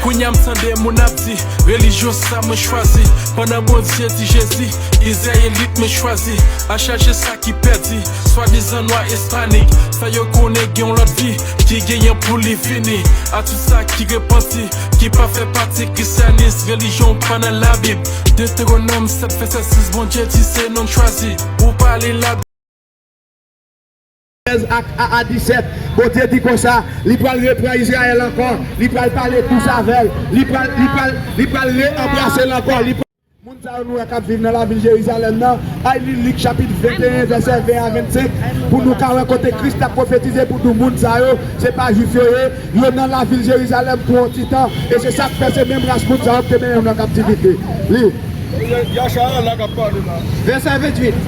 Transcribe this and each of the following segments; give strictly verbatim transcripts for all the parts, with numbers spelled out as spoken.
Kounye a m tande moun ap di, relijyon sa mwen chwazi. Pandan Bondye di Jezi, Izrayelit mwen chwazi. A chache sa ki pèdi, swadizan nwa espanik, fè yo konnen gen yon lòt vi ki genyen pou li vini. A tout sa ki repanti, ki pa fè pati kristyanis, relijyon pa nan Labib. Detewonòm sèt vèsè sis, Bondye di se nou n chwazi. Ou pa li Labib. Trèz ak a, a disèt, Bondye di konsa, li pral repran Izrayèl ankò, li pral pale dous avè l, li pral, li pral, li pral reanbrase l ankò, li pral Moun sa yo nou wè k ap viv nan lavil Jerizalèm nan, al li Lik chapit venteyen, vèsè ven a vennsenk, pou nou ka wè kote Kris t ap pwofetize pou nou moun sa yo, se pa Jwif yo ye, yo nan lavil Jerizalèm pou yon ti tan, e se sa k fè se menm ras moun sa yo k te mennen yo nan kaptivite. Li. Yachara la k ap pale la. Vèsè venntuit.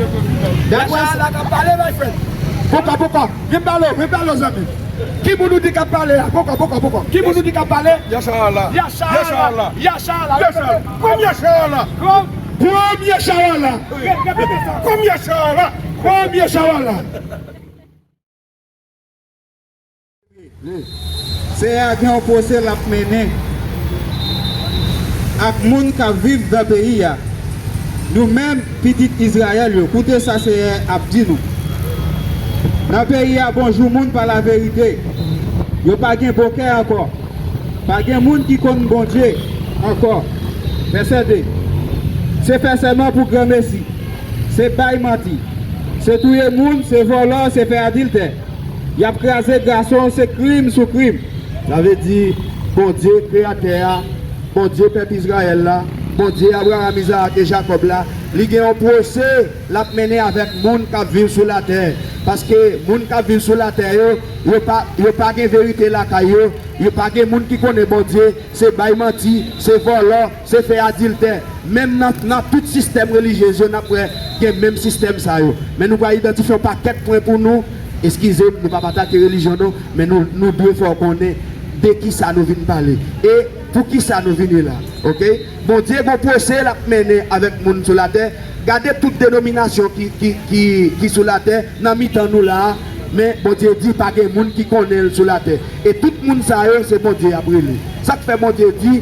Dapre Yachara la k ap pale, my friend. Poko, poko. Vin pale, vin pale, zanmi. Ki moun ou di k ap pale a? Poko, poko, poko. Ki moun ou di k ap pale? Yachara la. Yachara la. Yachara la. Yachara la. Premye Yachara la. Premye Yachara la. Repete sa. Premye Yachara la. Premye Yachara la. Senyè a gen yon pwosè l ap mennen ak moun k ap viv nan peyi a. Nou menm, pitit Izrayèl yo, koute sa Senyè ap di nou. Nan peyi a, bonjou moun pa laverite. Yo pa gen bon kè ankò. Pa gen moun ki konn Bondye ankò. Vèsè de. Se fè sèman pou granmesi. Se bay manti. Se touye moun, se vòlò, se fè adiltè. Y ap kraze gason, se krim sou krim. Sa vle di, Bondye, Kreyatè a, Bondye pèp Izrayèl la, Bondye Abraram, Izarak e Jakòb la, li gen yon pwosè l ap mennen avèk moun k ap viv sou latè. Paske moun k ap viv sou latè yo, yo pa, yo pa gen verite lakay yo, yo pa gen moun ki konnen Bondye, se bay manti, se vòlò, se fè adiltè. Menm nan, nan tout sistèm relijyez yo, n ap wè gen menm sistèm sa yo. Men nou pral idantifye yon pakèt pwen pou nou. Eskize m, nou p ap atake relijyon nou, men nou, nou dwe fè w konnen de kisa nou vin pale e pou kisa nou vini la. Oke? Bondye gon pwosè l ap mennen avèk moun sou latè. Gade tout denominasyon ki, ki, ki, ki sou latè, nan mitan nou la a, men Bondye di pa gen moun ki konnen l sou latè. E tout moun sa yo, se Bondye y ap rele. Sa k fè Bondye di,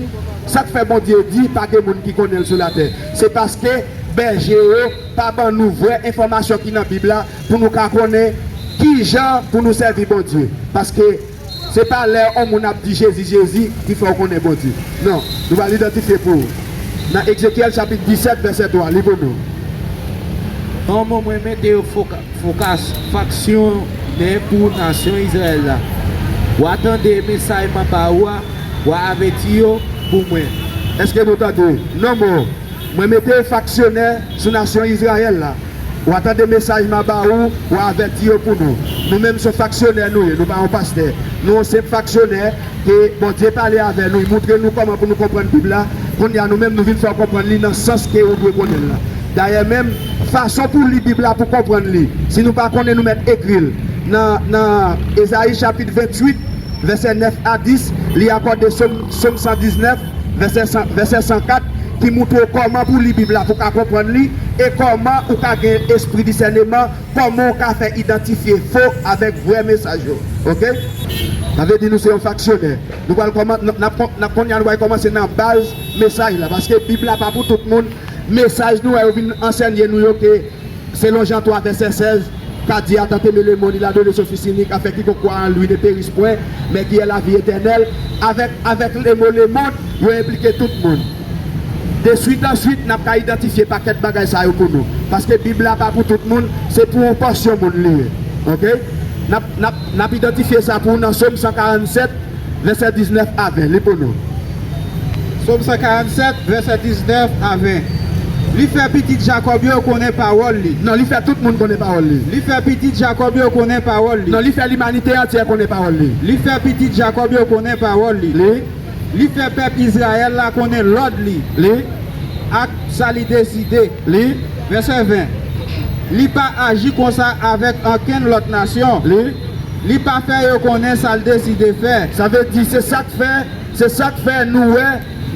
sa k fè Bondye di pa gen moun ki konnen l sou latè? Se paske bèje yo pa ban nou vrè enfòmasyon ki nan Bib la pou nou ka konnen kijan pou nou sèvi Bondye. Paske se pa lè yon moun ap di Jezi, Jezi ki fè w konnen Bondye. Non, nou pral idantifye pou ou. Nan Ezekyèl chapit disèt, vèsè twa, li pou nou. Nonm, mwen mete yo foka- fokas, faksyonè pou nasyon Izrayèl la. W a tande mesaj m a ba ou a, w a avèti yo pou mwen. Èske nou tande? Nonm, mwen mete yo faksyonè sou nasyon Izrayèl la. W a tande mesaj m a ba ou, w a avèti yo pou nou. Nou menm se yon faksyonè nou ye, nou pa yon pastè. Nou yon senp faksyonè ke Bondye pale avè nou, li moutre nou kòman pou nou konprann Bib la. Kounye a nou menm nou vin fè w konprann li nan sans ke ou dwe konnen l la. Dayè menm, fason pou li Bib la, pou konprann li, si nou pa konnen nou mèt ekri l. Nan, nan Ezayi chapit venntuit, vèsè nèf a dis, li akòde Sòm, Sòm san diznèf, vèsè san, vèsè san kat, ki moutre w kòman pou li Bib la, pou w ka konprann li, e kòman ou ka gen espri disèneman, kòman w ka fè idantifye fo avèk vrè mesaj yo. Oke? Sa vle di nou se yon faksyonè. Nou pral kòman-, n, n ap kon-, n ap kounye a nou pral kòmanse nan baz mesaj la, paske Bib la pa pou tout moun. Mesaj nou wè yo vin ansènye nou yo ke Selon Jan twa vèsè sèz, qu'a dit, à tant aimer le monde, il a donné son Fils unique, afin quiconque croit en lui ne périsse point, mais qu'il ait la vie éternelle. Avèk, avèk le mo le monde, yo enplike tout moun. De swit an swit, n ap ka idantifye pakèt bagay sa yo pou nou. Paske Bib la pa pou tout moun, se pou yon pòsyon moun li ye. Oke? N ap, n ap, n ap idantifye sa pou w nan Sòm san karannsèt, vèsè diznèf a ven, li pou nou. Sòm san karannsèt, vèsè diznèf a ven. Li fè pitit Jakòb yo konnen pawòl li. Non, li fè tout moun konnen pawòl li. Li fè pitit Jakòb yo konnen pawòl li. Non, li fè limanite antyè konnen pawòl li. Li fè pitit Jakòb yo konnen pawòl li. Li. Li fè pèp Izrayèl la konnen lòd li. Li. Ak sa li deside. Li. Vèsè ven. Li pa aji konsa avèk okenn lòt nasyon. Li. Li pa fè yo konnen sa l deside fè. Sa vle di, se sa k fè, se sa k fè nou wè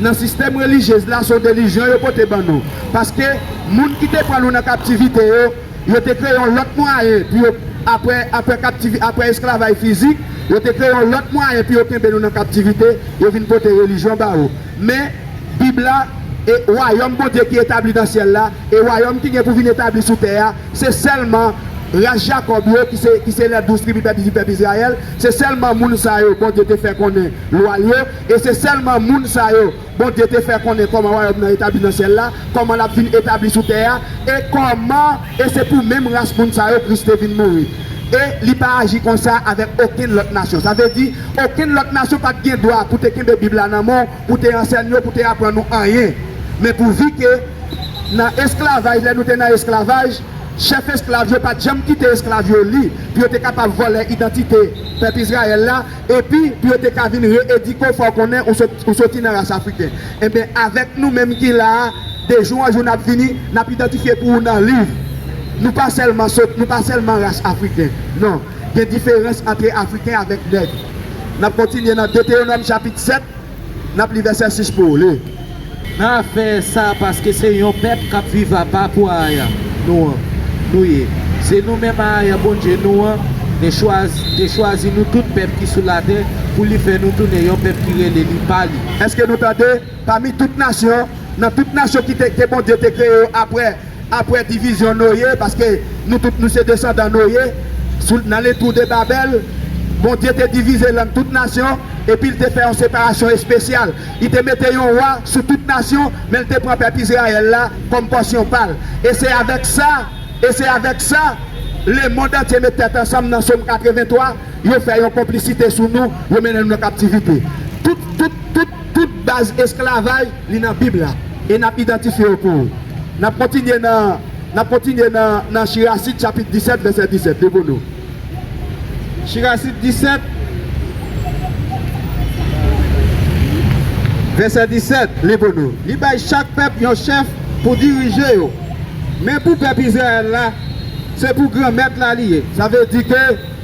nan sistèm relijyez la, se yon delijan yo pote ban nou. Paske moun ki te pran nou nan kaptivite yo, yo te kreye yon lòt mwayen pou yo, apre, apre kaptivi-, apre esklavaj fizik, yo te kreye yon lòt mwayen pou yo kenbe nou nan kaptivite, yo vin pote relijyon ba ou. Men, Bib la, e wayòm Bondye ki etabli nan syèl la, e wayòm ki gen pou vin etabli sou tè a, se sèlman ras Jakòb yo ki se, ki se lè douz tribi pèp, pèp Izrayèl, se sèlman moun sa yo Bondye te fè konnen lwa l yo, e se sèlman moun sa yo Bondye te fè konnen kòman wayòm nan etabli nan syèl la, kòman l ap vin etabli sou tè a, e kòman, e se pou menm ras moun sa yo Kris te vin mouri. E li pa aji konsa avèk okenn lòt nasyon. Sa vle di, okenn lòt nasyon pa t gen dwa pou te kenbe Bib la nan men w, pou te ansène yo, pou te aprann nou anyen. Men pouvi ke nan esklavaj, lè nou te nan esklavaj, chèf esklav yo pa t janm kite esklav yo li, pou yo te kapab vòlè idantite pèp Izrayèl la, epi pou yo te ka vin re-edike w, fè w konnen ou sot-, ou soti nan ras afriken. Enben, avèk nou menm ki la a, de jou an jou n ap vini, n ap idantifye pou ou nan liv. Nou pa sèlman sot, nou pa sèlman ras afriken. Non, gen diferans ant afriken avèk nèg. N ap kontinye nan Detewonòm chapit sèt, n ap li vèsè sis pou ou. Li. Nan afè sa, paske se yon pèp k ap viv apa pou aya nou an, nou ye. Se nou menm aya Bondye nou an te chwazi, te chwazi nou tout pèp ki sou latè pou li fè nou tounen yon pèp ki rele li pa li. Èske nou tande? Pami tout nasyon, nan tout nasyon ki te, ke Bondye te kreye yo apre, apre divizyon Noye, paske nou tout nou se desandan Noye, sou, nan le Tour de Babel, Bondye te divize l an tout nasyon, epi l te fè yon separasyon espesyal. Li te mete yon wa sou tout nasyon, men l te pran pèp Izrayèl la kòm pòsyon pa l. E se avèk sa, e se avèk sa, lemonn antye met tèt ansanm nan Sòm katrevenntwa, yo fè yon konplisite sou nou, yo mennen nou nan kaptivite. Tout, tout, tout, tout baz esklavaj, li nan Bib la. E n ap idantifye yo pou ou. N ap kontinye nan, n ap kontinye nan, nan Chirasit chapit disèt, vèsè disèt. Li pou nou. Chirasit disèt, vèsè disèt, li pou nou. Li bay chak pèp yon chèf pou dirije yo. Men pou pèp Izrayèl la, se pou Granmèt la li ye. Sa vle di ke,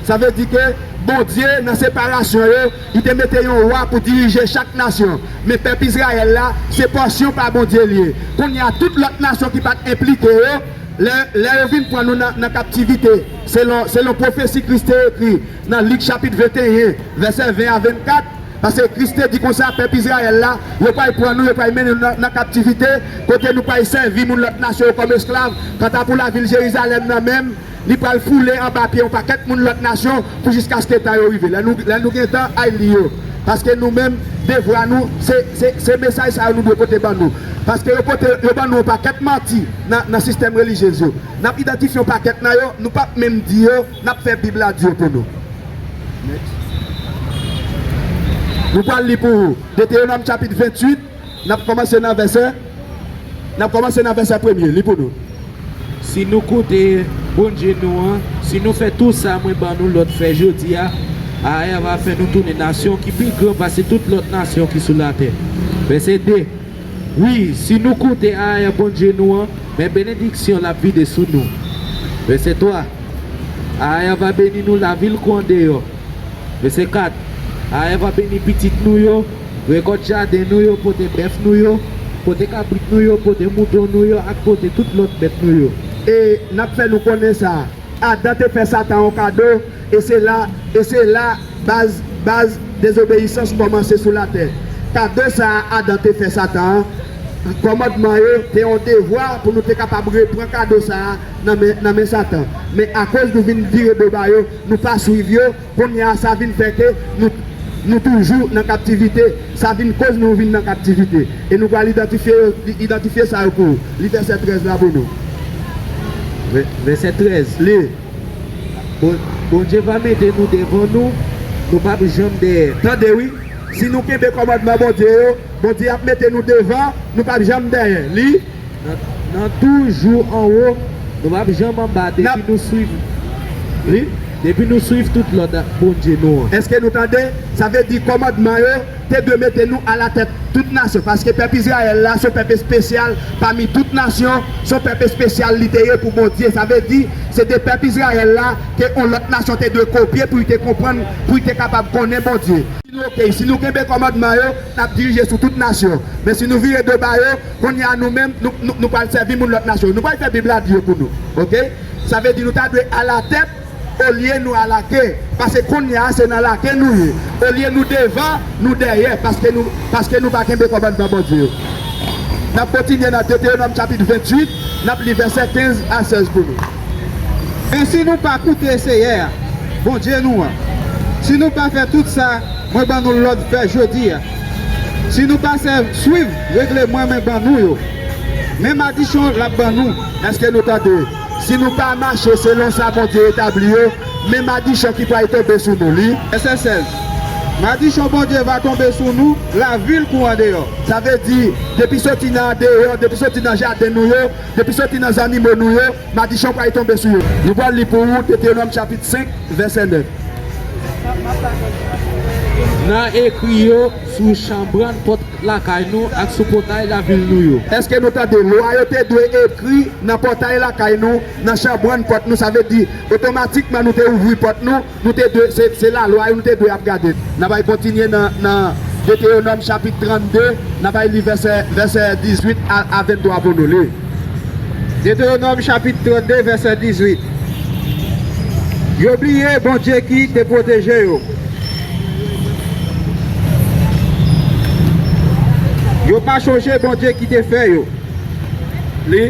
sa vle di ke Bondye, nan separasyon yo, li te mete yon wa pou dirije chak nasyon. Men pèp Izrayèl la, se pòsyon pa Bondye li ye. Kounye a, tout lòt nasyon ki pa t enplike yo, lè, lè yo vin pran nou nan, nan kaptivite, selon, selon pwofesi Kris te ekri nan Lik chapit venteyen, vèsè ven a vennkat, paske Kris te di konsa, pèp Izrayèl la, yo pral pran nou, yo pral mennen nou nan, nan kaptivite, kote nou pral sèvi moun lòt nasyon yo kòm esklav. Kanta pou lavil Jerizalèm nan menm, li pral foule anba pye yon pakèt moun lòt nasyon pou jiskaske tan yo rive. Lè nou, lè nou gen tan, al li yo. Paske nou menm, devwa nou, se, se, se mesaj sa yo nou dwe pote ban nou. Paske yo pote, yo ban nou yon pakèt manti nan, nan sistèm relijyez yo. N ap idantifye yon pakèt nan yo, nou p ap menm di yo, n ap fè Bib la di yo pou nou. Nou pral li pou ou. Detewonòm chapit venntuit, n ap kòmanse nan vèsè, n ap kòmanse nan vèsè premye. Li pou nou. Si nou koute Bondye nou an, si nou fè tou sa mwen ban nou lòd fè jodi a, Aya va fè nou tounen nasyon ki pi gran pase tout lòt nasyon ki sou latè. Vèsè de. Wi, si nou koute Aya Bondye nou an, men benediksyon l ap vide sou nou. Vèsè twa. Aya va beni nou lavil kou andeyò. Vèsè kat. Aya va beni pitit nou yo, rekòt jaden nou yo, pote bèf nou yo, pote kabrit nou yo, pote mouton nou yo, ak pote tout lòt bèt nou yo. E n ap fè nou konnen sa, Adan te fè Satan yon kado, e se la, e se la baz, baz dezobeyisans kòmanse sou latè. Kado sa a Adan te fè Satan an, kòmandman yo te yon devwa pou nou te kapab repran kado sa a nan men, nan men Satan. Men akoz nou vin vire do ba yo, nou pa swiv yo, kounye a sa vin fè ke nou, nou toujou nan kaptivite. Sa vin koz nou vin nan kaptivite. E nou pral idantifye yo, idantifye sa yo pou ou. Li vèsè trèz la pou nou. Vè-, vèsè trèz. Li. Bon, Bondye va mete nou devan nou, nou p ap janm dèyè. Tande wi. Si nou kenbe kòmandman Bondye yo, Bondye ap mete nou devan, nou p ap janm dèyè. Li. Nan, nan toujou anwo, nou p ap janm anba depi nou swiv li, depi nou swiv tout lòd Bondye nou an. Èske nou tande? Sa vle di kòmandman yo te dwe mete nou alatèt tout nasyon, paske pèp Izrayèl la se yon pèp espesyal pami tout nasyon, se yon pèp espesyal li te ye pou Bondye. Sa vle di, se de pèp Izrayèl la ke yon lòt nasyon te dwe kopye pou y te konprann, pou y te kapab konnen Bondye. Si nou oke, si nou kenbe kòmandman yo, n ap dirije sou tout nasyon. Men si nou vire do ba yo, kounye a nou menm, nou, nou, nou pral sèvi moun lòt nasyon. Nou pral fè Bib la di yo pou nou. Oke? Sa vle di nou ta dwe alatèt olye nou alake. Paske kounye a, se nan lake nou ye. Olye nou devan, nou dèyè, paske nou, paske nou pa kenbe kòmandman Bondye yo. N ap kontinye nan Detewonòm chapit venntuit, n ap li vèsè kenz a sèz pou nou. Men si nou pa koute Seyè a, Bondye nou an, si nou pa fè tout sa mwen ban nou lòd fè jodi a, si nou pa sèv, swiv regleman mwen ban nou yo, men madichon l ap ban nou. Èske nou tande? Si nou pa mache selon sa Bondye etabli yo, men madichon ki pral tonbe sou nou. Li. Vèsè sèz. Madichon Bondye va tonbe sou nou, lavil kou andeyò. Sa vle di, depi soti nan andeyò, depi soti nan jaden nou yo, depi soti nan zannimo nou yo, madichon pral tonbe sou yo. Nou pral li pou ou Detewonòm chapit senk, vèsè nèf. Nan ekri yo sou chanbrann pòt lakay nou ak sou pòtay lavil nou yo. Èske nou tande? Lwa yo te dwe ekri nan pòtay lakay nou, nan chanbrann pòt nou. Sa vle di, otomatikman nou te ouvri pòt nou, nou te dwe, se, se lalwa yo nou te dwe ap gade. N ap al kontinye nan, nan Detewonòm chapit trannde, n ap al li vèsè, vèsè dizuit a, a venntwa pou nou li. Detewonòm chapit trannde, vèsè dizuit. Yo bliye Bondye ki te pwoteje yo. Yo pa chonje Bondye ki te fè yo. Li.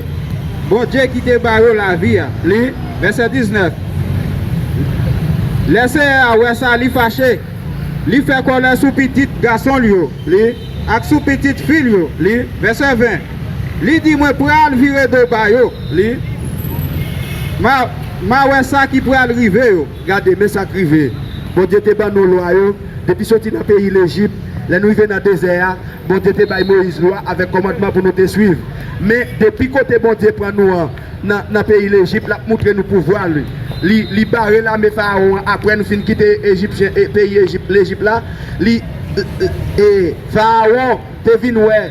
Bondye ki te ba yo lavi a. Li. Vèsè diznèf. Lè Seyè a wè sa, li fache. Li fè kòlè sou pitit gason l yo. Li. Ak sou pitit fi l yo. Li. Vèsè ven. Li di, mwen pral vire do ba yo. Li. M a, m a wè sa ki pral rive yo. Gade, men sa k rive. Bondye te ban nou lwa yo. Depi soti nan peyi Lejip, lè nou rive nan dezè a, Bondye te bay Moyiz lwa avèk kòmandman pou nou te swiv. Men depi kote Bondye pran nou an, nan, nan peyi Lejip, l ap moutre nou pouvwa li. Li, li bare lame Farawon an apre nou fin kite Ejipsyen, e, peyi Ejip, Lejip la. Li, e, e, Farawon te vin wè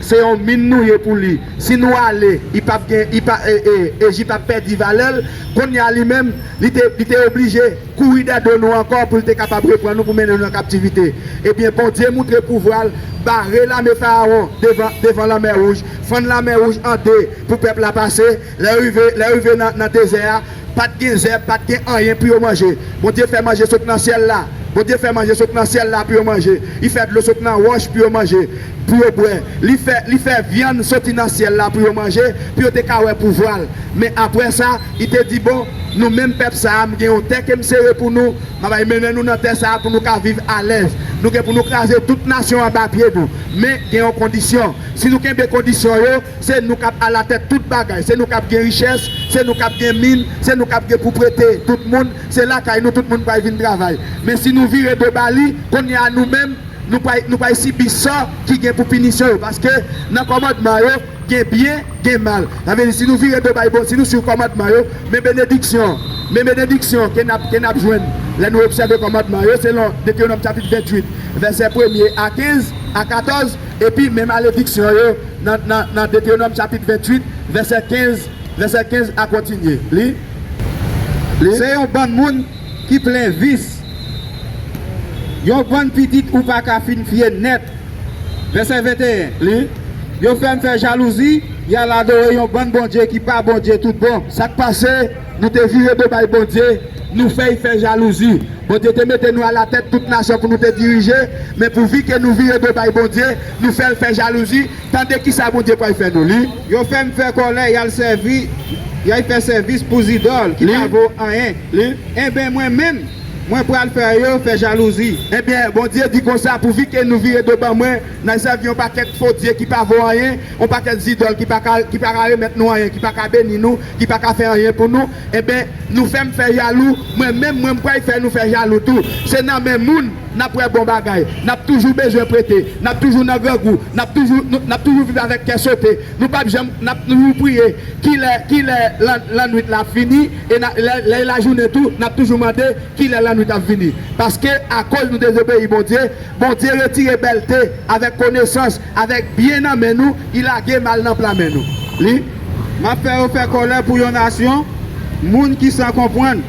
se yon min nou ye pou li. Si nou ale, li p ap gen, li pa, e, e, Ejip ap pèdi valè l. Kounye a li menm, li te, li te oblije kouri dèdo nou ankò pou l te kapab reprann nou pou mennen nou nan kaptivite. Ebyen, Bondye moutre pouvwa l, bare lame Farawon devan, devan Lanmè Wouj, fann Lanmè Wouj an de pou pèp la pase. Lè yo rive, lè yo rive nan, nan dezè a, pa t gen zèb, pa t gen anyen pou yo manje. Bondye fè manje sot nan syèl la. Bondye fè manje sot nan syèl la pou yo manje. Li fè dlo sot nan wòch pou yo manje, pou yo bwè. Li fè, li fè vyann soti nan syèl la pou yo manje, pou yo te ka wè pouvwa l. Men apre sa, li te di, bon, nou menm pèp sa a, m gen yon tè ke m sere pou nou, m ap al mennen nou nan tè sa a pou nou ka viv alèz. Nou gen pou nou kraze tout nasyon anba pye nou. Men gen yon kondisyon. Si nou kenbe kondisyon yo, se nou k ap alatèt tout bagay. Se nou k ap gen richès, se nou k ap gen min, se nou k ap gen pou prete tout moun, se lakay nou tout moun pral vin travay. Men si nou vire do ba li, kounye a nou menm, nou pral, nou pral sibi sò ki gen pou pinisyon yo. Paske nan kòmandman yo, gen byen, gen mal. Sa vle di, si nou vire do bay Bon-, si nou swiv kòmandman yo, men benediksyon, men benediksyon ke n ap, ke n ap jwenn lè nou obsève kòmandman yo, selon Detewonòm chapit venntuit, vèsè premye a kenz, a katòz, epi men malediksyon yo nan, nan, nan Detewonòm chapit venntuit, vèsè kenz, vèsè kenz a kontinye. Li. Li. Se yon bann moun ki plen vis. Yon bann pitit ou pa ka fin fye nèt. Vèsè venteyen. Li. Yo fè m fè jalouzi, y al adore yon bann bondye ki pa Bondye tout bon. Sa k pase, nou te vire do bay Bondye, nou fè y fè jalouzi. Bondye te mete nou alatèt tout nasyon pou nou te dirije, men pouvi ke nou vire do bay Bondye, nou fè l fè jalouzi, tande kisa Bondye pral fè nou. Li. Yo fè m fè kòlè, y al sèvi, y al fè sèvis pou zidòl ki Li. pa vo anyen. Li. Enben, mwen menm, mwen pral fè yo fè jalouzi. Ebyen, Bondye di konsa, pouvi ke nou vire do ban mwen, n al sèvi yon pakèt fo dye ki pa vo anyen, yon pakèt zidòl ki pa ka, ki pa ka remèt nou anyen, ki pa ka beni nou, ki pa ka fè anyen pou nou, enben, nou fè m fè jalou, mwen menm, mwen, m pral fè nou fè jalou tou. Se nan men moun, N ap wè bon bagay. N ap toujou bezwen prete. N ap toujou nan grangou. N ap toujou, nou, n ap toujou viv avèk kè sote. Nou p ap janm, n ap toujou priye. Kilè, kilè lan-, lannwit la ap fini? E n a, lè, lè lajounen tou, n ap toujou mande kilè lannwit ap vini. Paske akoz nou dezobeyi Bondye, Bondye retire bèlte avèk konesans, avèk byen nan men nou, li lage mal nan pla men nou. Li. M ap fè yo fè kòlè pou yon nasyon, moun ki san konprann.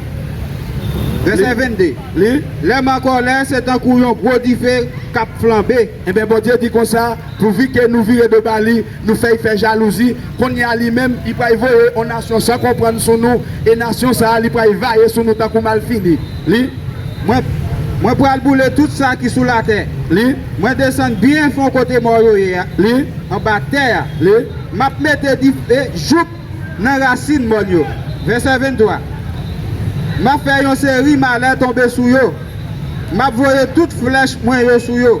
Vèsè vennde. Li. Lè m an kòlè, se tankou yon gwo dife k ap flanbe. Ebyen, Bondye di konsa, pouvi ke nou vire do ba li, nou fè l fè jalouzi, kounye a li menm, li pral voye yon nasyon san konprann sou nou, e nasyon sa a, li pral vaye sou nou tankou malfini. Li. Mwen, mwen pral boule tout sa ki sou latè. Li. Mwen desann byen fon kote mò yo ye a. Li. Anba tè a. Li. M ap mete dife jouk nan rasin mòn yo. Vèsè venntwa. M ap fè yon seri malè tonbe sou yo. M ap voye tout flèch mwen yo sou yo.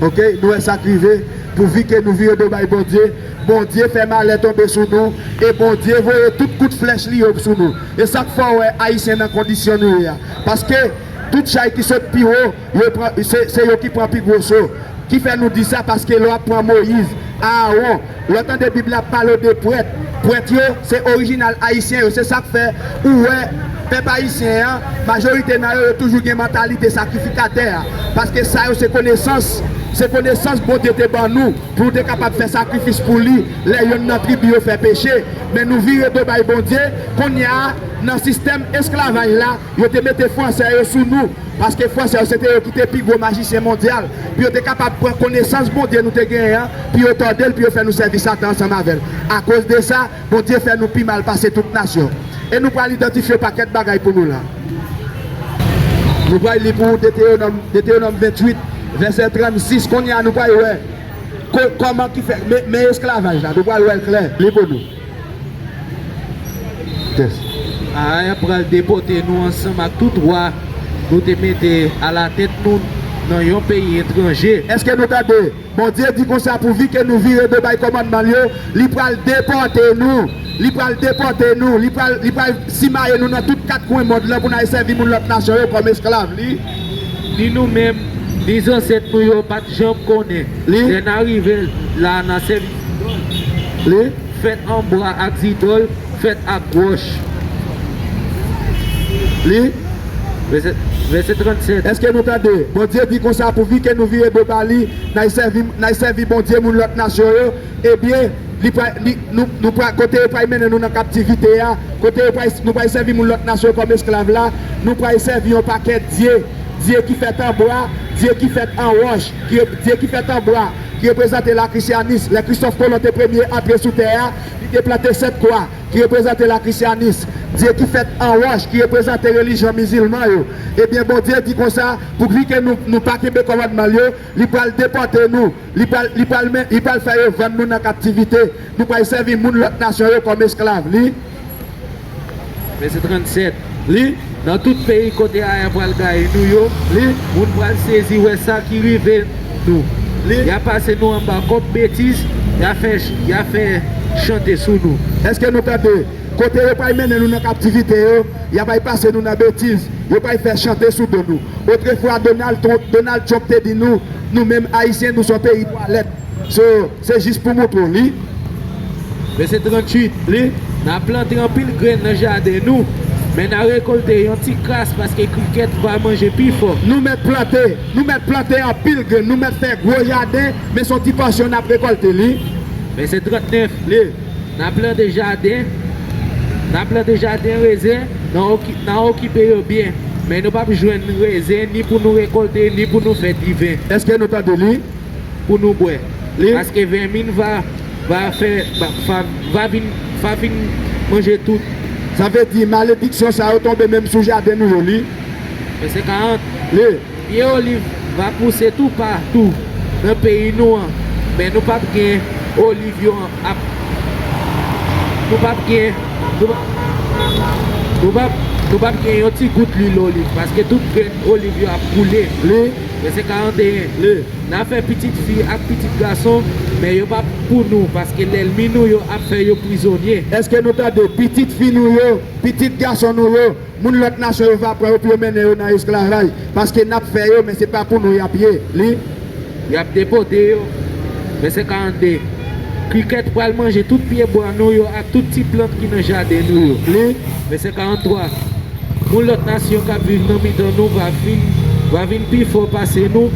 Oke, nou wè sa k rive. Pouvi ke nou vire do bay Bondye, Bondye fè malè tonbe sou nou, e Bondye voye tout kout flèch li yo sou nou. E sa k fè w wè Ayisyen nan kondisyon nou ye a. Paske tout chay ki sot pi wo, yo pran, se, se yo ki pran pi gwo so. Ki fè nou di sa? Paske lè w ap pran Moyiz, Aawon, lè w tande Bib la ap pale w de prèt, prèt yo, se orijinal ayisyen yo. Se sa k fè ou wè pèp ayisyen an, majorite nan yo, yo toujou gen mantalite sakrifikatè a. Paske sa yo se konesans, se konesans Bondye te ban nou pou nou te kapab fè sakrifis pou li lè yonn nan tribi yo fè peche. Men nou vire do bay Bondye, kounye a, nan sistèm esklavaj la, yo te mete fransè yo sou nou. Paske fransè yo se te yo ki te pi gwo majisyen mondyal, pou yo te kapab pran konesans Bondye nou te genyen an, pou yo tòde l, pou yo fè nou sèvi Satan ansanm avè l. Akoz de sa, Bondye fè nou pi mal pase tout nasyon. E nou pral idantifye yon pakèt bagay pou nou la. Nou pral li pou Detewonòm, Detewonòm venntuit, vèsè trannsis. Kounye a, nou pral wè ko-, kòman ki fè, men, men esklavaj la, nou pral wè l klè, li pou nou. Yes. Aay ap pral depòte nou ansanm ak tout wa nou te mete alatèt nou nan yon peyi etranje. Èske nou tande? Bondye di konsa, pouvi ke nou vire do bay kòmandman l yo, li pral depòte nou. Li pral depòte nou. Li pral, li pral simaye nou nan tout kat kwen mond lan pou n al sèvi moun lòt nasyon yo kòm esklav li. Ni nou menm, ni zansèt nou yo pa t janm konnen. Li. Lè n a rive la, n a sèvi zidòl. Li. Fèt an bwa ak zidòl, fèt ak wòch. Li. Vèsè, vèsè trannsèt. Èske nou tande? Bondye di konsa, pouvi ke nou vire do ba li, n al sèvi, n al sèvi bondye moun lòt nasyon yo, ebyen, li pral, li, nou, nou pral, kote yo pral mennen nou nan kaptivite a, kote yo pral, nou pral sèvi moun lòt nasyon kòm esklav la, nou pral sèvi yon pakèt dye, dye ki fèt an bwa, dye ki fèt an wòch, ki, dye ki fèt an bwa, ki reprezante lakristyanis. Lè Kristòf Kolon te premye antre sou tè a, li te plante sèt kwa ki reprezante lakristyanis, dye ki fèt an wòch ki reprezante relijyon mizilman yo. Ebyen, Bondye di konsa, pouvi ke nou, nou pa kenbe kòmandman l yo, li pral depòte nou, li pral, li pral men, li pral fè yo vann nou nan kaptivite. Nou pral sèvi moun lòt nasyon yo kòm esklav li. Vèsè trannsèt. Li. Nan tout peyi kote Aya pral gaye nou yo, li, moun pral sezi wè sa ki rive nou. Li. Y a pase nou anba kòb betiz, y a fè, y a fè chante sou nou. Èske nou tande? Kote yo pral mennen nou nan kaptivite yo, y a pral pase nou nan betiz, yo pral fè chante sou do nou. Otrefwa, Donald Trump, Donald Trump te di nou, nou menm Ayisyen, nou se yon peyi twalèt. So, se jis pou montre w li. Vèsè trantuit. Li. N a plante anpil grenn nan jaden nou, men n a rekòlte yon ti kras paske krikèt va manje pi fò. Nou mèt plante, nou mèt plante anpil grenn, nou mèt fè gwo jaden, men se yon ti pòsyon n ap rekòlte li. Vèsè trantnèf. Li. N a plante jaden, n a plante jaden rezen, n a oki-, n a okipe yo byen, men nou p ap jwenn rezen ni pou nou rekòlte, ni pou nou fè diven. Èske nou tande li? Pou nou bwè. Li. Paske vèmin va, va fè, va, va, va vin, va vin manje tout. Sa vle di, malediksyon sa yo tonbe menm sou jaden nou yo, li. Vèsè karant. Li. Pye oliv va pouse toupatou nan peyi nou an, men nou p ap gen oliv yo an ap, nou p ap gen, nou p ap, nou p ap, Nou p ap gen yon ti gout lwil oliv, paske tout grenn oliv yo ap koule. Li. Vèsè karanteyen. Li. N a fè pitit fi ak pitit gason, men yo p ap pou nou, paske lènmi nou yo ap fè yo prizonye. Èske nou tande? Pitit fi nou yo, pitit gason nou yo, moun lòt nasyon yo va pran yo pou yo mennen yo nan esklavaj, paske n ap fè yo, men se pa pou nou y ap ye. Li. Y ap depote yo. Vèsè karannde. Krikèt pral manje tout pyebwa nou yo ak tout ti plant ki nan jaden nou yo. Li. Vèsè karanntwa. Moun lòt nasyon k ap viv nan mitan nou va vin, va vin pi fò pase nou.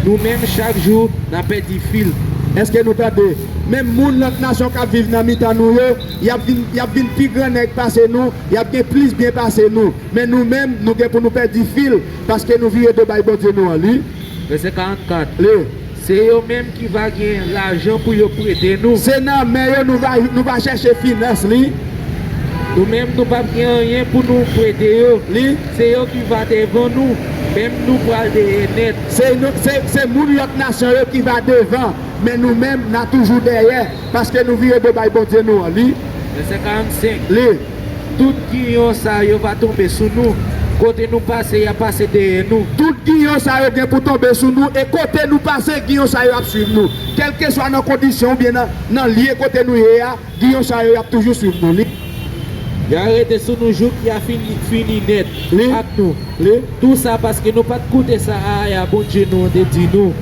Nou menm, chak jou, n a pèdi fil. Èske nou tande? Menm moun lòt nasyon k ap viv nan mitan nou yo, y ap vin, y ap vin pi gran nèg pase nou, y ap gen plis byen pase nou. Men nou menm, nou gen pou nou pèdi fil, paske nou vire do bay Bondye nou an. Li. Vèsè karannkat. Li. Se yo menm ki va gen lajan pou yo prete nou. Se nan men yo nou va, nou va chèche finans. Li. Nou menm, nou p ap gen anyen pou nou prete yo. Li. Se yo ki va devan nou, menm nou pral dèyè nèt. Se nou, se, se moun lòt nasyon yo ki va devan, men nou menm, n a toujou dèyè, paske nou vire do bay Bondye nou an. Li. Vèsè karannsenk. Li. Tout giyon sa yo va tonbe sou nou. Kote nou pase, y a pase dèyè nou. Tout giyon sa yo gen pou tonbe sou nou, e kote nou pase, giyon sa yo ap swiv nou. Kèlkeswa nan kondisyon oubyen nan, nan lye kote nou ye a, giyon sa yo, y ap toujou swiv nou. Li. Y a rete sou nou jouk y a fini, fini nèt. Li. Ak nou. Li. Tou sa paske nou pa t koute sa Ahaya, Bondye nou an, te di nou.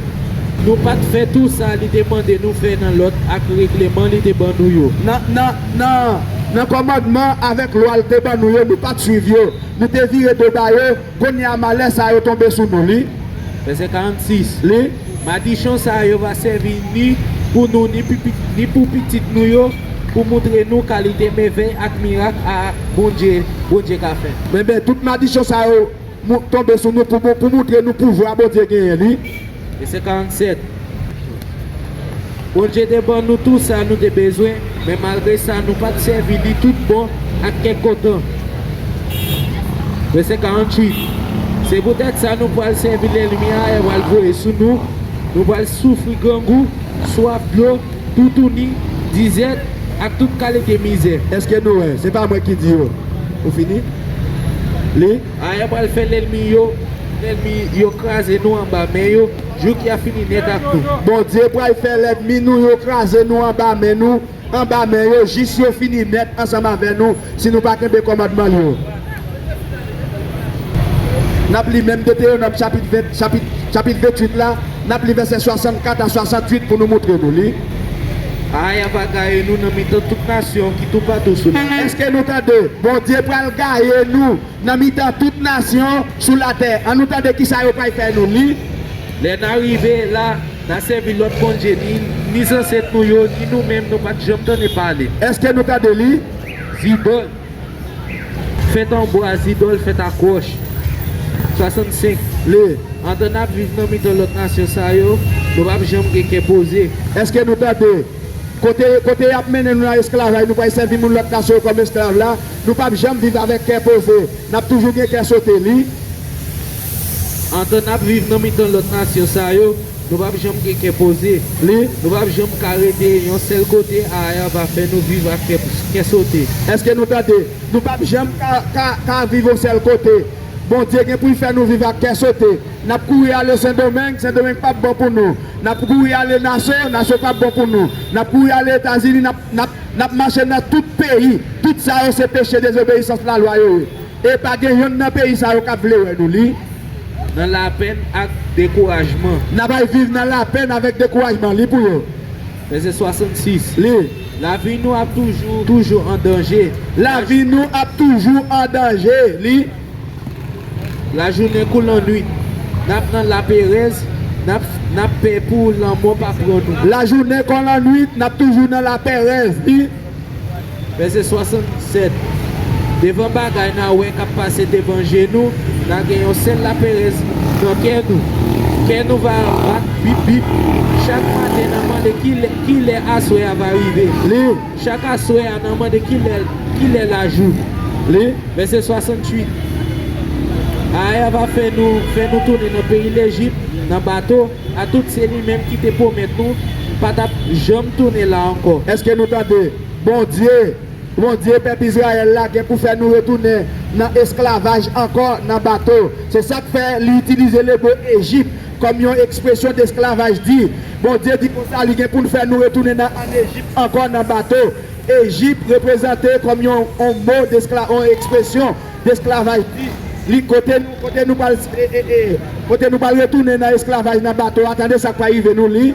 Nou pa t fè tou sa li te mande nou fè nan lòd ak regleman li te ban nou yo. Nan, nan, nan, nan kòmandman avèk lwa l te ban nou yo, nou pa t swiv yo. Nou te vire do ba yo, kounye a malè sa yo tonbe sou nou. Li. Vèsè karannsis. Li. Madichon sa yo va sèvi ni pou nou, ni pou pi-, ni pou pitit nou yo, pou moutre nou kalite mèvèy ak mirak a Bondye, Bondye ka fè. Men, men, tout madichon sa yo mou-, tonbe sou nou pou, pou, pou moutre nou pouvwa Bondye genyen. Li. Vèsè karannsèt. Bondye te ban nou tou sa nou te bezwen, men malgre sa, nou pa t sèvi li tout bon ak kè kontan. Vèsè karannwit. Se poutèt sa nou pral sèvi lènmi a, e pral voye sou nou. Nou pral soufri grangou, swaf dlo, toutouni, dizèt, ak tout kalite mizè. Èske nou wè? Se pa mwen ki di yo. Ou fini? Li. Ahaya pral fè lènmi yo, lènmi yo kraze nou anba men yo, jouk y a fini nèt ak nou. Bondye pral fè lènmi nou yo kraze nou anba men nou, anba men yo, jis yo fini nèt ansanm avè nou, si nou pa kenbe kòmandman l yo. N ap li menm Detewonòm chapit ven, chapit, chapit vennwit la, n ap li vèsè swasannkat a swasannwit pou nou moutre nou li. Ahaya va gaye nou nan mitan tout nasyon ki toupatou sou latè. Èske nou tande? Bondye pral gaye nou nan mitan tout nasyon sou latè. Ann nou tande kisa yo pral fè nou li. Lè n a rive la, n a sèvi lòt bondye, ni, ni zansèt nou yo, ni nou menm, nou pa t janm tande pale. Èske nou tande li? Zidòl fèt an bwa, zidòl fèt ak wòch. Swasannsenk. Li. Antan n ap viv nan mitan lòt nasyon sa yo, nou p ap janm gen kè poze. Èske nou tande? Kote, kote y ap mennen nou nan esklavaj, nou pral sèvi moun lòt nasyon yo kòm esklav la, nou p ap janm viv avèk kè poze. N ap toujou gen kè sote li. Antan n ap viv nan mitan lòt nasyon sa yo, nou p ap janm gen kè poze. Li. Nou p ap janm ka rete yon sèl kote, Ahaya va fè nou viv ak kè, kè sote. Èske nou tande? Nou p ap janm ka, ka, ka viv yon sèl kote. Bondye gen pou l fè nou viv ak kè sote. N ap kouri ale Sendomeng, Sendomeng p ap bon pou nou. N ap kouri ale Naso, Naso p ap bon pou nou. N ap kouri ale Etazini, n ap, n ap, n ap mache nan tout peyi. Tout sa yo se peche dezobeyisans lalwa yo ye. E pa gen yonn nan peyi sa yo k ap vle wè nou li. Nan lapenn ak dekourajman. N ap al viv nan lapenn avèk dekourajman li pou yo. Vèsè swasannsis. Li. Lavi nou ap toujou, toujou an danje. Lavi nou ap toujou an danje li. Lajounen kou lannwit, n ap nan laperèz, n ap, n ap pè pou lanmò pa pran nou. Lajounen kon lannwit, n ap toujou nan laperèz li. Vèsè swasannsèt. Devan bagay n a wè k ap pase devan je nou, n a gen yon sèl laperèz nan kè nou. Kè nou va bat bip bip. Chak maten n a mande ki lè, ki lè aswè a va rive. Li. Chak aswè a n a mande ki lè, ki lè lajou. Li. Vèsè swasantuit. Ahaya va fè nou, fè nou tounen nan peyi Lejip, nan bato, a tout se li menm ki te pwomèt nou pa t ap janm tounen la ankò. Èske nou tande? Bondye Bondye, pèp Izrayèl la gen pou fè nou retounen nan esklavaj ankò nan bato. Se sa k fè li itilize le mo Ejip kòm yon ekspresyon desklavaj. Di, Bondye di konsa, li gen pou l fè nou retounen nan, ann Ejip ankò nan bato. Ejip reprezante kòm yon, yon mo deskla-, yon ekspresyon desklavaj. Di, li kote nou, kote nou pral, e, e, e, kote nou pral retounen nan esklavaj nan bato a, tande sa k pral rive nou, li.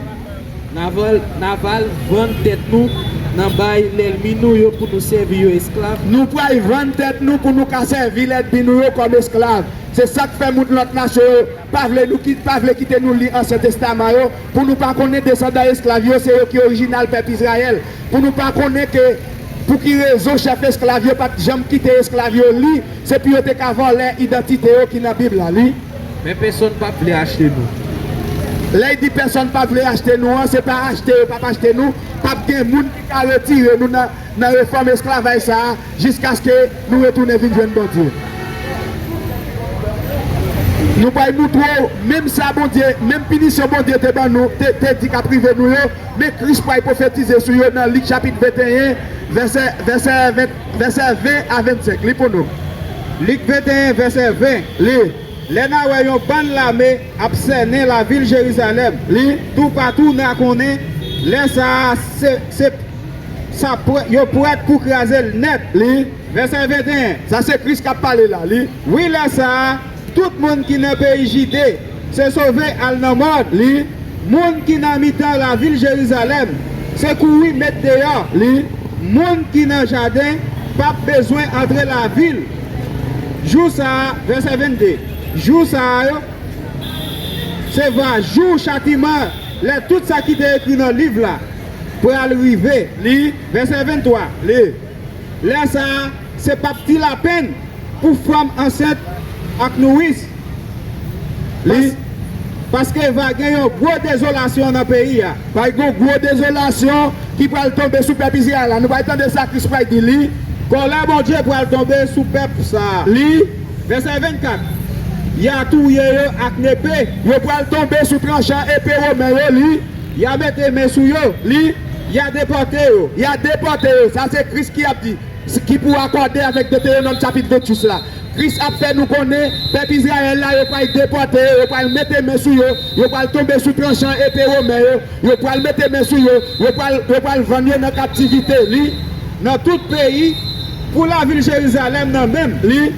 N a val, n a val vann tèt nou nan bay lènmi nou yo pou nou sèvi yo esklav. Nou pral vann tèt nou pou nou ka sèvi lènmi nou yo kòm esklav. Se sa k fè moun lòt nasyon yo pa vle nou ki, pa vle kite nou li Ansyen Testaman yo, pou nou pa konnen desandan esklav yo, se yo ki orijinal pèp Izrayèl, pou nou pa konnen ke pou ki rezon chèf esklav yo pa t janm kite esklav yo li, se pou yo te ka vòlè idantite yo ki nan Bib la, li. Men pèsonn p ap vle achte nou. Lè y di pèsonn p ap vle achte nou an, se pa achte yo p ap achte nou, p ap gen moun ki ka retire nou nan, nan refòm esklavaj sa a, jiskaske nou retounen vin jwenn Bondye. Nou pral moutre w, menm sa Bondye, menm pinisyon Bondye te ban nou, te, te di k ap rive nou yo, men Kris pral pwofetize sou yo nan Lik chapit venteyen, vèsè, vèsè ven, vèsè ven a vennsenk. Li pou nou. Lik venteyen, vèsè ven. Li. Lè n a wè yon bann lame ap sènen lavil Jerizalèm, li. Toupatou n a konnen, lè sa a, se, se, sa prè-, yo prèt pou kraze l nèt. Li. Vèsè venteyen. Sa se Kris k ap pale la, li. Wi, lè sa a, tout moun ki nan peyi Jide, se sove al nan mòn, li. Moun ki nan mitan lavil Jerizalèm, se kouri met deyò, li. Moun ki nan jaden p ap bezwen antre lavil. Jou sa a, vèsè vennde, jou sa a yo, se va jou chatiman, lè tout sa ki te ekri nan liv la pral rive. Li. Vèsè venntwa. Li. Lè sa a, se p ap ti lapenn pou fanm ansent ak nouris. Li. Pas-, paske va gen yon gwo dezolasyon nan peyi a. Va gen yon gwo dezolasyon ki pral tonbe sou pèp Izrayèl la. Nou pral tande sa Kris pral di, li. Kòlè Bondye pral tonbe sou pèp sa a. Li. Vèsè vennkat. Y a touye yo ak nepe. Yo pral tonbe sou tranchan epe women yo, li. Y a mete men sou yo. Li. Y a depòte yo. Y a depòte yo. Sa se Kris ki ap di, ki pou akòde avèk Detewonòm chapit venntuit la. Kris ap fè nou konnen, pèp Izrayèl la, yo pral depòte yo, yo pral mete men sou yo, yo pral tonbe sou tranchan epe women yo, yo pral mete men sou yo, yo pral, yo pral vann yo nan kaptivite. Li. Nan tout peyi, pou lavil Jerizalèm nan menm, li.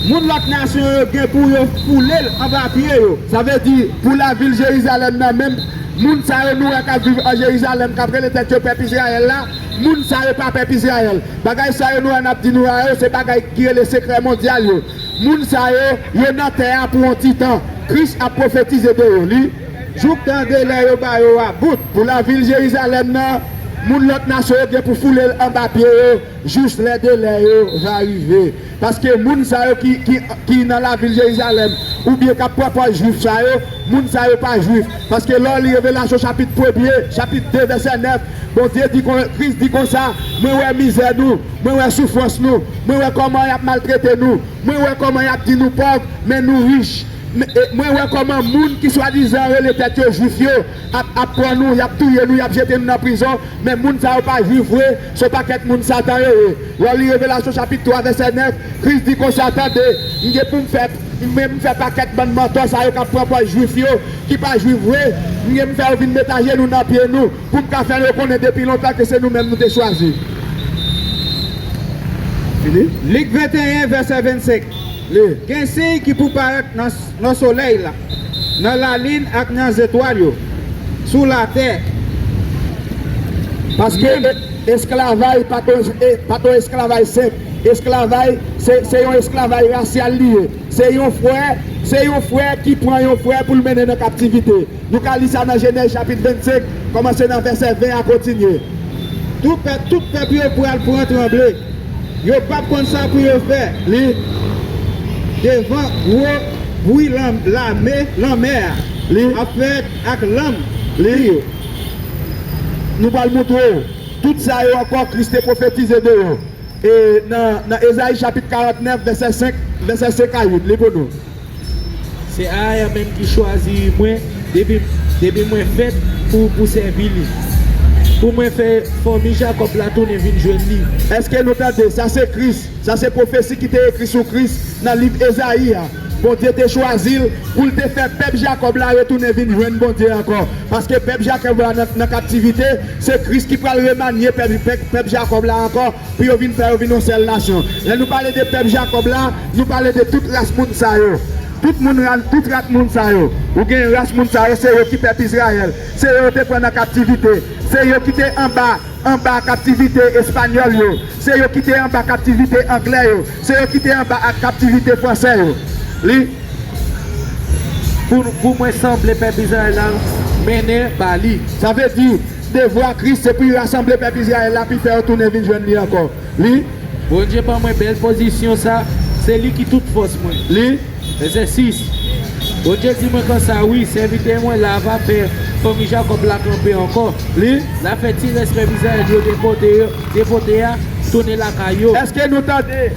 Moun lòt nasyon yo gen pou yo foule l anba pye yo. Sa vle di, pou lavil Jerizalèm nan menm, moun sa yo nou wè k ap viv an Jerizalèm, k ap rele tèt yo pèp Izrayèl la, moun sa yo pa pèp Izrayèl. Bagay sa yo nou wè n ap di nou a yo, se bagay ki rele sekrè mondyal yo. Moun sa yo, yo nan tè a pou yon ti tan. Kris ap pwofetize de yo, li. Jouktan delè yo ba yo a bout. Pou lavil Jerizalèm nan, moun lòt nasyon yo gen pou foule l anba pye yo, jous lè delè yo va rive. Paske moun sa yo ki, ki, ki nan lavil Jerizalèm, oubyen k ap pran pòz jwif sa yo, moun sa yo pa jwif. Paske lè w li Revelasyon chapit premye, chapit de, vèsè nèf, Bondye di kon, Kris di konsa, mwen wè mizè nou, mwen wè soufrans nou, mwen wè kòman y ap maltrete nou, mwen wè kòman y ap di nou pòv, men nou rich. Men, e, mwen wè kòman moun ki swadizan rele tèt yo jwif yo ap, ap pran nou, y ap touye nou, y ap jete nou nan prizon, men moun sa yo pa jwif vre, se yon pakèt moun Satan yo ye. Lè w li Revelasyon chapit twa, vèsè nèf, Kris di konsa, tande, m gen pou m fè, m gen pou m fè pakèt bann mantò sa yo k ap pran pòz jwif yo, ki pa jwif vre, m gen pou m fè yo vin met ajenou nan pye nou, pou m ka fè yo konnen depi lontan ke se nou menm nou te chwazi. Fini? Lik venteyen, vèsè vennsenk. Li. Gen siy ki pou parèt nan, nan solèy la, nan lalin ak nan zetwal yo, sou latè. Paske menm e-, esklavaj pa t yon, e, pa t yon esklavaj senp. Esklavaj, se, se yon esklavaj rasyal li ye. Se yon frè, se yon frè ki pran yon frè pou l mennen nan kaptivite. Nou ka li sa nan Jenèz chapit vennsenk, kòmanse nan vèsè ven a kontinye. Tout pèp, tout pèp yo pral pran tranble. Yo p ap konn sa pou yo fè. Li. Devan gwo bri lan-, lame, lanmè a. Li. Ap fèt ak lanm. Li. Li yo. Nou pral montre w. Tout sa yo ankò, Kris te pwofetize de yo. E nan, nan Ezayi chapit karantnèf, vèsè senk, vèsè senk a uit. Li pou nou. Se Aya menm ki chwazi mwen depi, depi mwen fèt pou, pou sèvi li. Pou mwen fè fanmi Jakòb la tounen vin jwenn li. Èske nou tande? Sa se Kris. Sa se pwofesi ki te ekri sou Kris nan liv Ezayi a. Bondye te chwazi l pou l te fè pèp Jakòb la retounen vin jwenn Bondye ankò. Paske pèp Jakòb la nan, nan kaptivite, se Kris ki pral remanye pèp, pèp, pèp Jakòb la ankò pou yo vin fè yo vin yon sèl nasyon. Lè nou pale de pèp Jakòb la, nou pale de tout ras moun sa yo. Tout moun, ra- tout ras moun sa yo. Ou gen ras moun sa yo, se yo ki pèp Izrayèl. Se yo yo te pran nan kaptivite. Se yo ki te anba, anba kaptivite espanyòl yo. Se yo ki te anba kaptivite anglè yo. Se yo ki te anba ak kaptivite fransè yo. Li, pou, pou mwen sanble pèp Izrayèl la mennen ba li. Sa vle di, devwa Kris se pou l rasanble pèp Izrayèl la, pou l fè yo tounen vin jwenn li ankò. Li, Bondye ban mwen bèl pozisyon sa, se li ki tout fòs mwen. Li, Vèsè sis. Bondye di mwen konsa, wi, sèvitè mwen la va fè fanmi Jakòb la kanpe ankò. Li, L a fè ti rès pèp Izrayèl yo te pote, yo te pote a tounen lakay yo. Èske nou tande?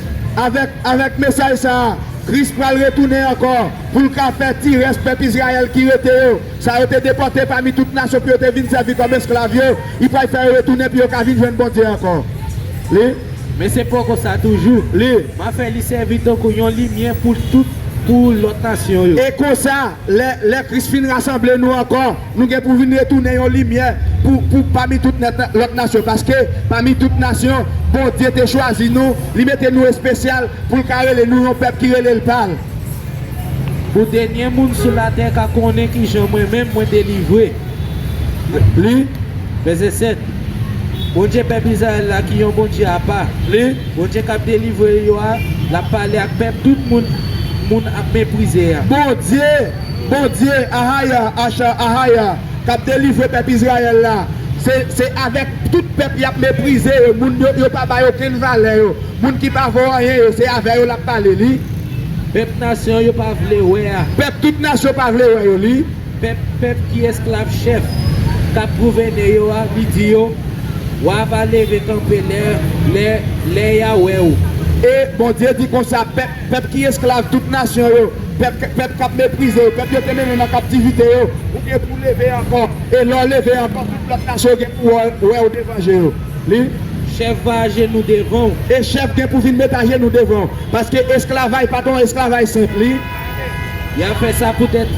Avèk, avèk mesaj sa a, Kris pral retounen ankò pou l ka fè ti rès pèp Izrayèl ki rete yo, sa yo te depòte pami tout nasyon pou yo te vin sèvi kòm esklav yo, li pral fè yo retounen pou yo ka vin jwenn Bondye ankò. Li, Men se poko sa toujou. Li, M a fè li sèvi tankou yon limyè pou tout, pou lòt nasyon yo. E konsa, lè, lè Kris fin rasanble nou ankò, nou gen pou vin retounen yon limyè pou, pou pami tout nèt, lòt nasyon. Paske pami tout nasyon, Bondye te chwazi nou, li mete nou espesyal pou l ka rele nou yon pèp ki rele l pa l. Pou dènye moun sou latè ka konnen kijan mwen menm mwen delivre. Li, Vèsè sèt. Bondye pèp Izrayèl la ki yon Bondye apa. Li, Bondye k ap delivre yo a, l ap pale ak pèp tout moun, moun ap meprize a. Bondye, Bondye, Ahaya, Acha, Ahaya, k ap delivre pèp Izrayèl la. Se, se avèk tout pèp y ap meprize yo, moun yo, yo pa bay okenn valè yo, moun ki pa vo anyen yo, se avè yo l ap pale. Li, Pèp nasyon yo pa vle wè a. Pèp tout nasyon pa vle wè yo. Li, Pèp, pèp ki esklav chèf k ap gouvène yo a, li di yo, wa va leve kanpe lè, lè, lè y a wè w. E Bondye di konsa, pèp, pèp ki esklav tout nasyon yo, pèp, pèp k ap meprize yo, pèp yo te mennen nan kaptivite yo, ou gen pou leve ankò. E lè w leve ankò, tout lòt nasyon yo gen pou wè, wè w devan je yo. Li, Chèf va ajenou devan w. E chèf gen pou vin met ajenou devan w. Paske esklavaj pa t yon esklavaj senp. Li, Y a fè sa poutèt,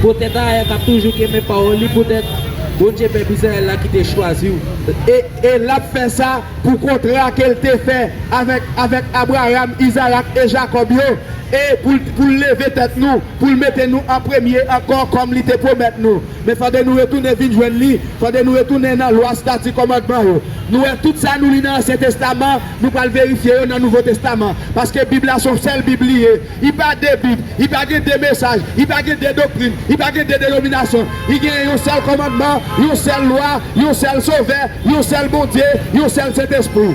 poutèt Ahaya k ap toujou kenbe pawòl li, poutèt Bondye pèp Izrayèl la ki te chwazi w. E, e l ap fè sa pou kontra ke l te fè avèk, avèk Abraram, Izarak e Jakòb yo, e pou l, pou l leve tèt nou, pou l mete nou an premye ankò kòm li te pwomèt nou. Men fòde nou retounen vin jwenn li, fòde nou retounen nan lwa, estati, kòmandman yo. Nou wè tout sa nou li nan Ansyen Testaman, nou pral verifye yo nan Nouvo Testaman. Paske Bib la se yon sèl Bib li ye. Li pa de Bib, li pa gen de mesaj, li pa gen de doktrin, li pa gen de denominasyon. Li gen yon sèl kòmandman, yon sèl lwa, yon sèl Sovè, yon sèl Bondye, yon sèl Sentespri.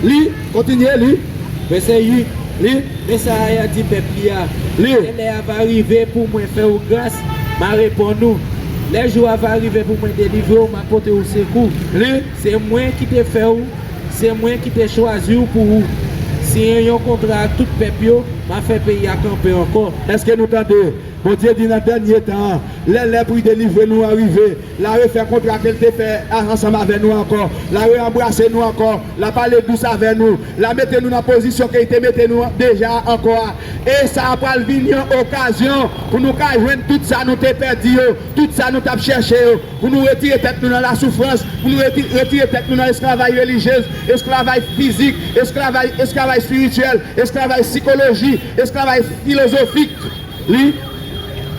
Li, kontinye, li. Vèsè uit. Li, Men sa Ahaya di pèp li a, Li, Lè lè a va rive pou mwen fè w gras, m a reponn ou. Lè jou a va rive pou mwen delivre w, m a pote w sekou. Li, Se mwen ki te fè w, se mwen ki te chwazi w pou w siyen yon kontra ak tout pèp yo, m a fè peyi a kanpe ankò. Èske nou tande? Bondye di nan dènye tan an, lè lè pou l delivre nou an rive, l a refè kontra ke l te fè a- ansanm avè nou ankò, l a reanbrase nou ankò, l a pale dous avè nou, l a mete nou nan pozisyon ke l te mete nou deja ankò a. E sa a pral vin yon okazyon pou nou ka jwenn tout sa nou te pèdi yo, tout sa nou t ap chèche yo, pou nou retire tèt nou nan lasoufrans, pou nou reti- retire tèt nou nan esklavaj relijyez, esklavaj fizik, esklavaj, esklavaj espirityèl, esklavaj sikoloji, esklavaj filozofik. Li,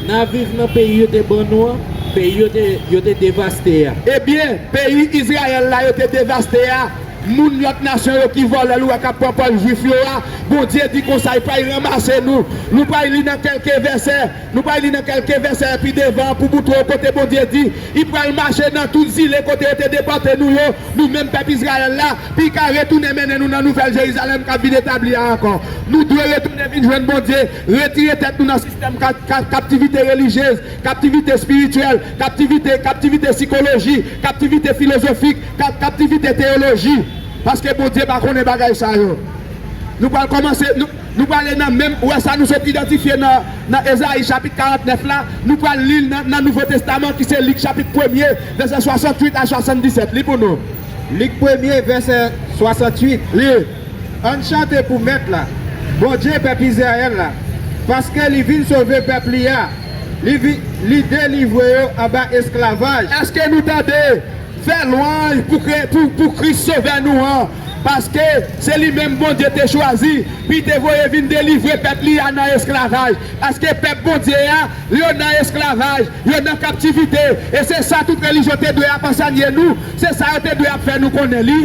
N a viv nan peyi yo te ban nou an, peyi yo te, yo te devaste a. Ebyen, peyi Izrayèl la yo te devaste a, moun lòt nasyon yo ki vòlè l ou wè k ap pran pòz jwif yo a, Bondye di konsa, l pral ranmase nou. Nou pral li nan kèlke vèsè, nou pral li nan kèlke vèsè pi devan pou moutre w kote Bondye di, li pral mache nan tout zile kote yo te depòte nou yo, nou menm pèp Izrayèl la, pou l ka retounen mennen nou nan Nouvèl Jerizalèm k ap vin etabli a ankò. Nou dwe retounen vin jwenn Bondye, retire tèt nou nan sistèm ka- ka- kaptivite relijyez, kaptivite espirityèl, kaptivite, kaptivite sikoloji, kaptivite filozofik, ka- kaptivite teyoloji. Paske Bondye pa konnen bagay sa yo. Nou pral kòmanse, nou, Nou prale nan menm, ou wè sa nou sot idantifye nan, nan Ezayi chapit karantnèf la, nou pral li l nan, nan Nouvo Testaman ki se Lik chapit premye, vèsè swasanntuit a swasanndisèt. Li pou nou. Lik premye, vèsè swasanntuit. Li. Ann chante pou Mèt la, Bondye pèp Izrayèl la, paske li vin sove pèp li a, li, vi, li delivre yo anba esklavaj. Èske nou tande? Fè lwanj pou, pou, pou Kris Sovè nou an, paske se li menm Bondye te chwazi, pou l te voye vin delivre pèp li a nan esklavaj. Paske pèp Bondye a, yo nan esklavaj, yo nan kaptivite. E se sa tout relijyon te dwe ap ansèye nou, se sa yo te dwe ap fè nou konnen li.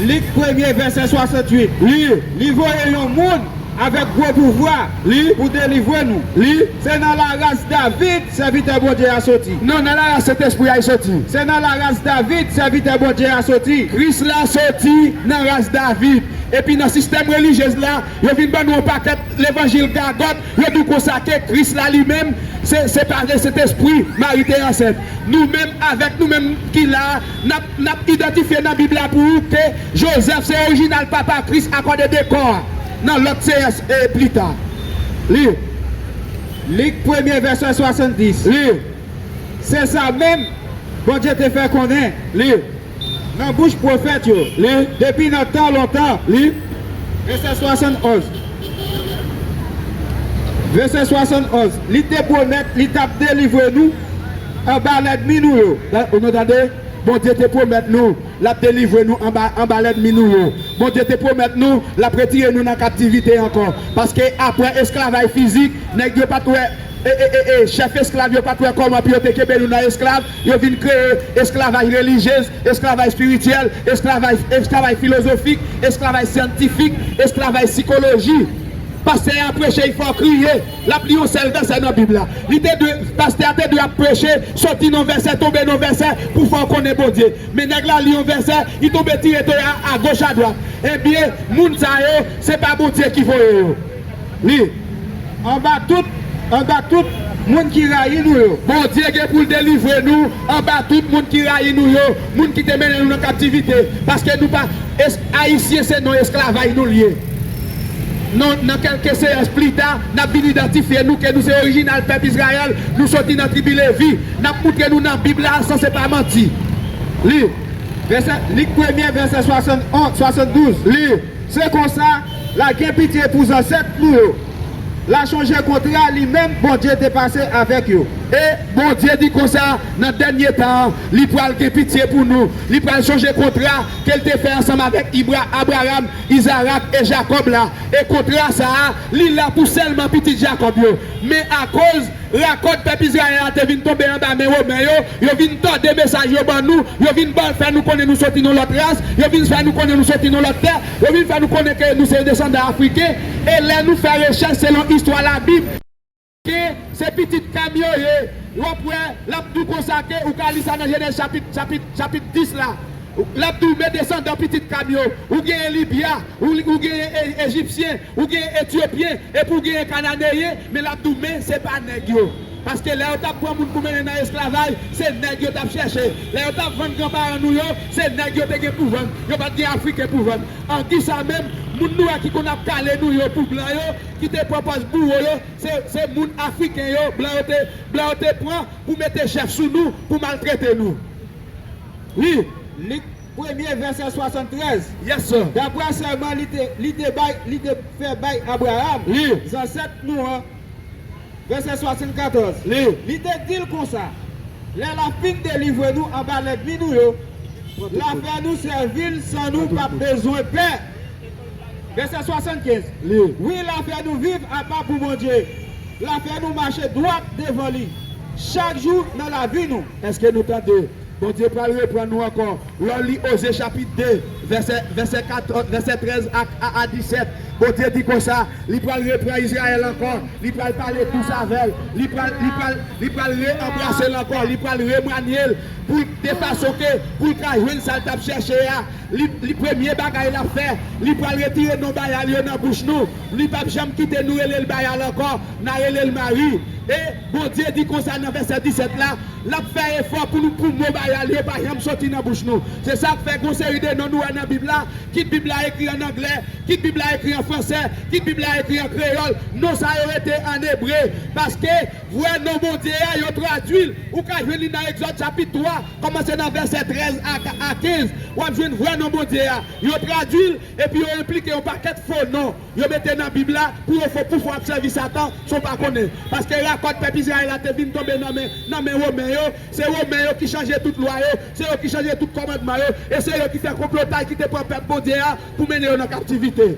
Lik premye, vèsè swasanntuit. Li. Li voye yon moun avèk gwo pouvwa. Li. Pou delivre nou. Li. Se nan laras David, sèvitè Bondye a soti. Non, nan laras Sentespri a li soti. Se nan laras David, sèvitè Bondye a soti. Kris la soti nan ras David. Epi nan sistèm relijyez la, yo vin ban nou yon pakèt levanjil gagòt, yo di w konsa ke Kris la li menm, se, se pa de Sentespri, Mari te ansent. Nou menm, avèk nou menm ki la a, n ap, n ap idantifye nan Bib la pou ou ke Jozèf se orijinal papa Kris akòde de kò a, nan lòt seyans, e, pli ta. Li. Lik premye, vèsè swasanndis. Li. Se sa menm Bondye te fè konnen. Li. Nan bouch pwofèt yo. Li. Depi nan tan lontan. Li. Vèsè swasannonz. Vèsè swasannonz. Li te pwomèt li t ap delivre nou anba lènmi nou yo. Da-, nou tande? Bondye te pwomèt nou l ap delivre nou anba, anba lènmi nou yo. Bondye te pwomèt nou l ap retire nou nan kaptivite ankò. Paske apre esklavaj fizik, nèg yo pa t wè, e, e, e, e, chèf esklav yo pa t wè kòman pou yo te kenbe nou nan esklav. Yo vin kreye esklavaj relijyez, esklavaj espirityèl, esklavaj, esklavaj filozofik, esklavaj syantifik, esklavaj sikoloji. Pastè a preche, li fè w kriye. L ap li yon sèl vèsè nan Bib la. Li te dwe, pastè a te dwe ap preche, soti nan vèsè, tonbe nan vèsè, pou fè w konnen Bondye. Men nèg la li yon vèsè, li tonbe tire to a, agoch, adwat. Ebyen, moun sa yo, se pa Bondye ki voye yo. Li. Anba tout, anba tout moun ki rayi nou yo. Bondye gen pou l delivre nou anba tout moun ki rayi nou yo, moun ki te mennen nou nan kaptivite. Paske nou pa, es-, Ayisyen se non esklavaj nou l ye. Non, nan kèlke seyans pli ta, n ap vin idantifye nou ke nou se orijinal pèp Izrayèl, nou soti nan tribi Levi. N ap moutre nou nan Bib la, sa se pa manti. Li. Vèsè, Lik premye, vèsè swasannonz, swasanndouz. Li. Se konsa, l a gen pitye pou zansèt nou yo. L a chonje kontra li menm Bondye te pase avèk yo. E Bondye di konsa, nan dènye tan an, li pral gen pitye pou nou. Li pral chonje kontra ke l te fè ansanm avèk Ibra-, Abraram, Izarak e Jakòb la. E kontra sa a, li la pou sèlman pitit Jakòb yo. Men akoz rakòt pèp Izrayèl la te vin tonbe anba men Women yo, yo vin tòde mesaj yo ban nou, yo vin ban, fè nou konnen nou soti nan lòt ras, yo vin fè nou konnen nou soti nan lòt tè, yo vin fè nou konnen ke nou se desandan afriken. E lè nou fè rechèch selon istwa Labib, ke se pitit Kam yo ye, w ap wè, l ap di w konsa ke, ou ka li sa nan Jenèz chapit, chapit, chapit dis la. L ap di w, men desandan pitit Kam yo, ou genyen Libya, ou, ou genyen E-, Ejipsyen, ou genyen Etyopyen, epi ou genyen Kananeyen, men l ap di w, men se pa nèg yo. Paske lè yo t ap pran moun pou mennen nan esklavaj, se nèg yo t ap chèche. Lè yo t ap vann granparan nou yo, se nèg yo te gen pou vann. Yo pa t gen Afriken pou vann. Angi sa menm, moun nwè ki konn ap kale nou yo pou blan yo, ki te pran pòz bouwo yo, se, se moun Afriken yo, blan yo te, blan yo te pran pou mete chèf sou nou, pou maltrete nou. Wi. Lik premye, vèsè swasanntrèz. Yes, sir. Daprè sèman li te, li te bay, li te fè bay Abraram, wi, zansèt nou an, vèsè swasannkatòz. Wi. Li te di l konsa, lè l ap fin delivre nou anba lènmi nou yo, l a fè nou sèvi l san nou p ap bezwen pè. Vèsè swasannkenz. Li. Wi, l a fè nou viv apa pou Bondye. L a fè nou mache dwat devan li chak jou nan lavi nou. Èske nou tande? Bondye pral reprann nou ankò. Lè w li Ozye chapit de, vèsè, vèsè katòz, vèsè trèz a, a, a disèt, Bondye di konsa, li pral reprann Izrayèl ankò, li pral pale dous avè l, li pral, li pral, li pral re-anbrase l ankò, li pral remanye l, pou, de fason ke, pou l ka jwenn sa l t ap chèche a. Li, li premye bagay l ap fè, li pral retire non Bayal yo nan bouch nou. Li p ap janm kite nou rele l Bayal ankò, n a rele l Mari. E Bondye di konsa nan vèsè disèt la, l ap fè efò pou nou, pou mo Bayal yo pa janm soti nan bouch nou. Se sa k fè gon seri de non nou wè nan Bib la, kit Bib la ekri ann anglè, kit Bib la ekri an fransè, kit Bib la ekri an kreyòl, non sa yo rete ann ebre. Paske vrè non Bondye a, yo tradui l. Ou ka jwenn li nan Egzòd chapit twa, kòmanse nan vèsè trèz a, a kenz. W ap jwenn vrè non Bondye a. Yo tradui l, epi yo enplike yon pakèt fo non. Yo mete nan Bib la pou yo fè, pou fè w ap sèvi Satan san w pa konnen. Paske rakòt pèp Izrayèl la te vin tonbe nan men, nan men Women yo. Se Women yo ki chanje tout lwa yo, se yo ki chanje tout kòmandman yo, e se yo ki fè konplotaj ki te pran pèp Bondye a pou mennen yo nan kaptivite.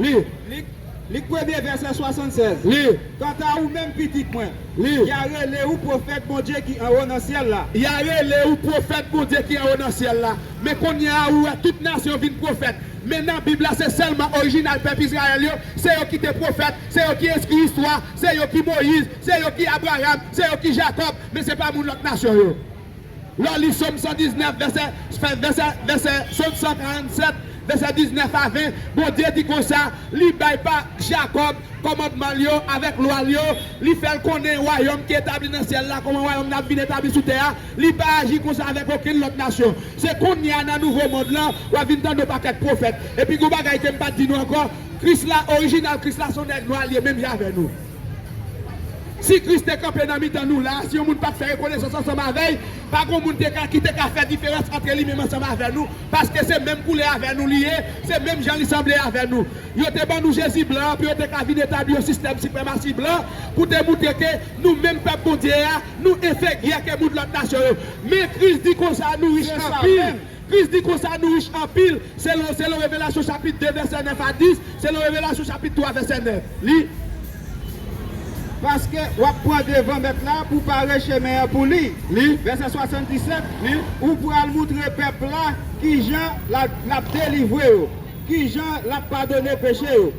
Li. Lik, lik premye, vèsè swasannsèz. Li. Kanta ou menm, pitit mwen, Li. Y a rele ou pwofèt Bondye ki anwo nan syèl la. Y a rele ou pwofèt Bondye ki anwo nan syèl la. Men kounye a, ou wè tout nasyon vin pwofèt. Men nan Bib la, se sèlman orijinal pèp Izrayèl yo, se yo ki te pwofèt, se yo ki eskri istwa, se yo ki Moyiz, se yo ki Abraram, se yo ki Jakòb, men se pa moun lòt nasyon yo. Lè w li Sòm san diznèf, vèsè, vèsè, vèsè, Sòm san karannsèt, vèsè diznèf a ven, Bondye di konsa, li bay pa Jakòb kòmandman l yo, avèk lwa l yo, li fè l konnen wayòm ki etabli nan syèl la, kòman wayòm nan ap vin etabli sou tè a, li pa aji konsa avèk okenn lòt nasyon. Se kounye a nan nouvo mond lan, w ap vin tande yon pakèt pwofèt. Epi gon bagay ke m pa t di nou ankò, Kris la, orijinal Kris la, se yon nèg nwa l ye, menm jan avè nou. Si Kris te kanpe nan mitan nou la, si yon moun pa t fè rekonesans ansanm avè l, pa gon moun te ka, ki te ka fè diferans ant li menm ansanm avè nou, paske se menm koulè avè nou li ye, se menm jan li sanble avè nou. Yo te ban nou Jezi blan an pou yo te ka vin etabli yon sistèm sipremasi blan pou te moutre ke nou menm pèp Bondye a, nou enferyè ke moun lòt nasyon yo. Men Kris di konsa, nou rich anpil. Kris di konsa, nou rich anpil, selon, selon Revelasyon chapit de, vèsè nèf a dis, selon Revelasyon chapit twa, vèsè nèf. Li. Paske w ap pran devan Mèt la pou pare chemen an pou li. Li. Vèsè swasanndisèt. Li. Ou pral moutre pèp la kijan l ap, l ap delivre yo, kijan l ap padone peche yo.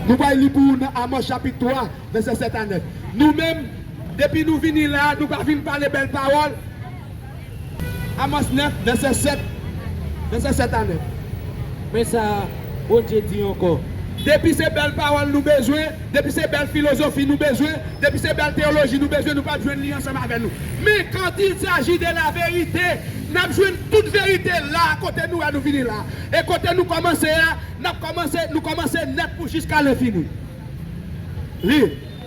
Nou pral li pou ou nan Amòs chapit twa, vèsè sèt a nèf. Nou menm, depi nou vini la a, nou pa vin pale bèl pawòl. Amòs nèf, vèsè sèt, vèsè sèt a nèf. Men sa Bondye di ankò. Depi se bèl pawòl nou bezwen, depi se bèl filozofi nou bezwen, depi se bèl teyoloji nou bezwen, nou p ap jwenn li ansanm avè nou. Men quand il s'agit de la vérité, n ap jwenn tout verite la a kote nou wè nou vini la a. E kote nou kòmanse a, n ap kòmanse, nou kòmanse nèt pou jiska lenfini. Li.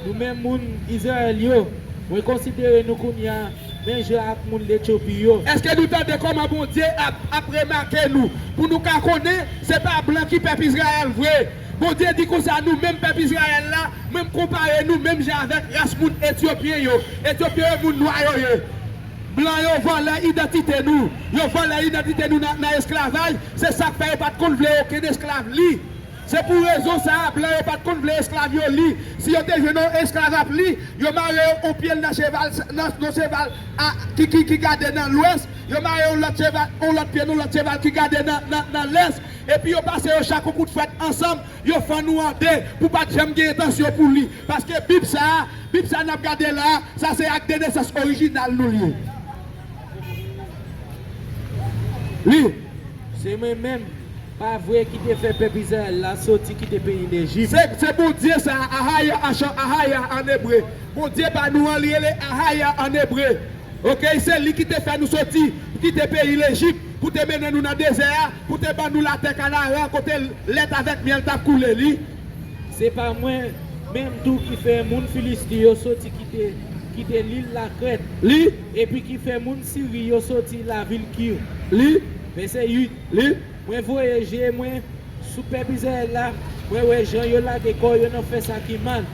Nou menm moun Izrayèl yo, mwen konsidere nou kounye a menm jan ak moun Etyopi yo. Èske nou tande kòman Bondye ap, ap remake nou? Pou nou ka konnen, se pa blan ki pèp Izrayèl vre. Bondye di konsa, nou menm pèp Izrayèl la, mwen m konpare nou menm jan avèk ras moun Etyopyen yo. Etyopyen yo, moun nwa yo ye. Blan yo vòlè idantite nou. Yo vòlè idantite nou nan, nan esklavaj. Se sa k fè yo pa t konn vle okenn esklav li. Se pou rezon sa a, blan yo pa t konn vle esklav yo li. Si yo te jwenn yon esklav ap li, yo mare yon pye l nan cheval, nan, nan cheval a, ki, ki, ki gade nan lwès, yo mare yon lòt cheval, yon lòt pye nan yon lòt cheval ki gade nan, nan, nan lès, epi yo pase yo chak yon kout fwèt ansanm, yo fann nou an de pou pa t janm gen entansyon pou li. Paske Bib sa a, Bib sa a n ap gade la a, sa se ak de nesans orijinal nou li ye. Li. Se mwen menm, pa vre, ki te fè pèp Izrayèl la soti kite peyi Lejip. Se, se Bondye sa a, Ahaya, Asha-, Ahaya an ebre. Bondye pa nou an, li rele Ahaya an ebre. Oke, se li ki te fè nou soti, kite peyi Lejip, pou te mennen nou nan dezè a, pou te ban nou latè Kanaran, kote lèt avèk myèl t ap koule, li. Se pa mwen menm tou ki fè moun Filisti yo soti kite, kite lil Lakrèt, Li. epi ki fè moun Siri yo soti lavil Kir. Li. Vèsè uit. Li. Mwen voye je mwen sou pèp Izrayèl la, mwen wè jan yo lage kò yo nan fè sa ki mal.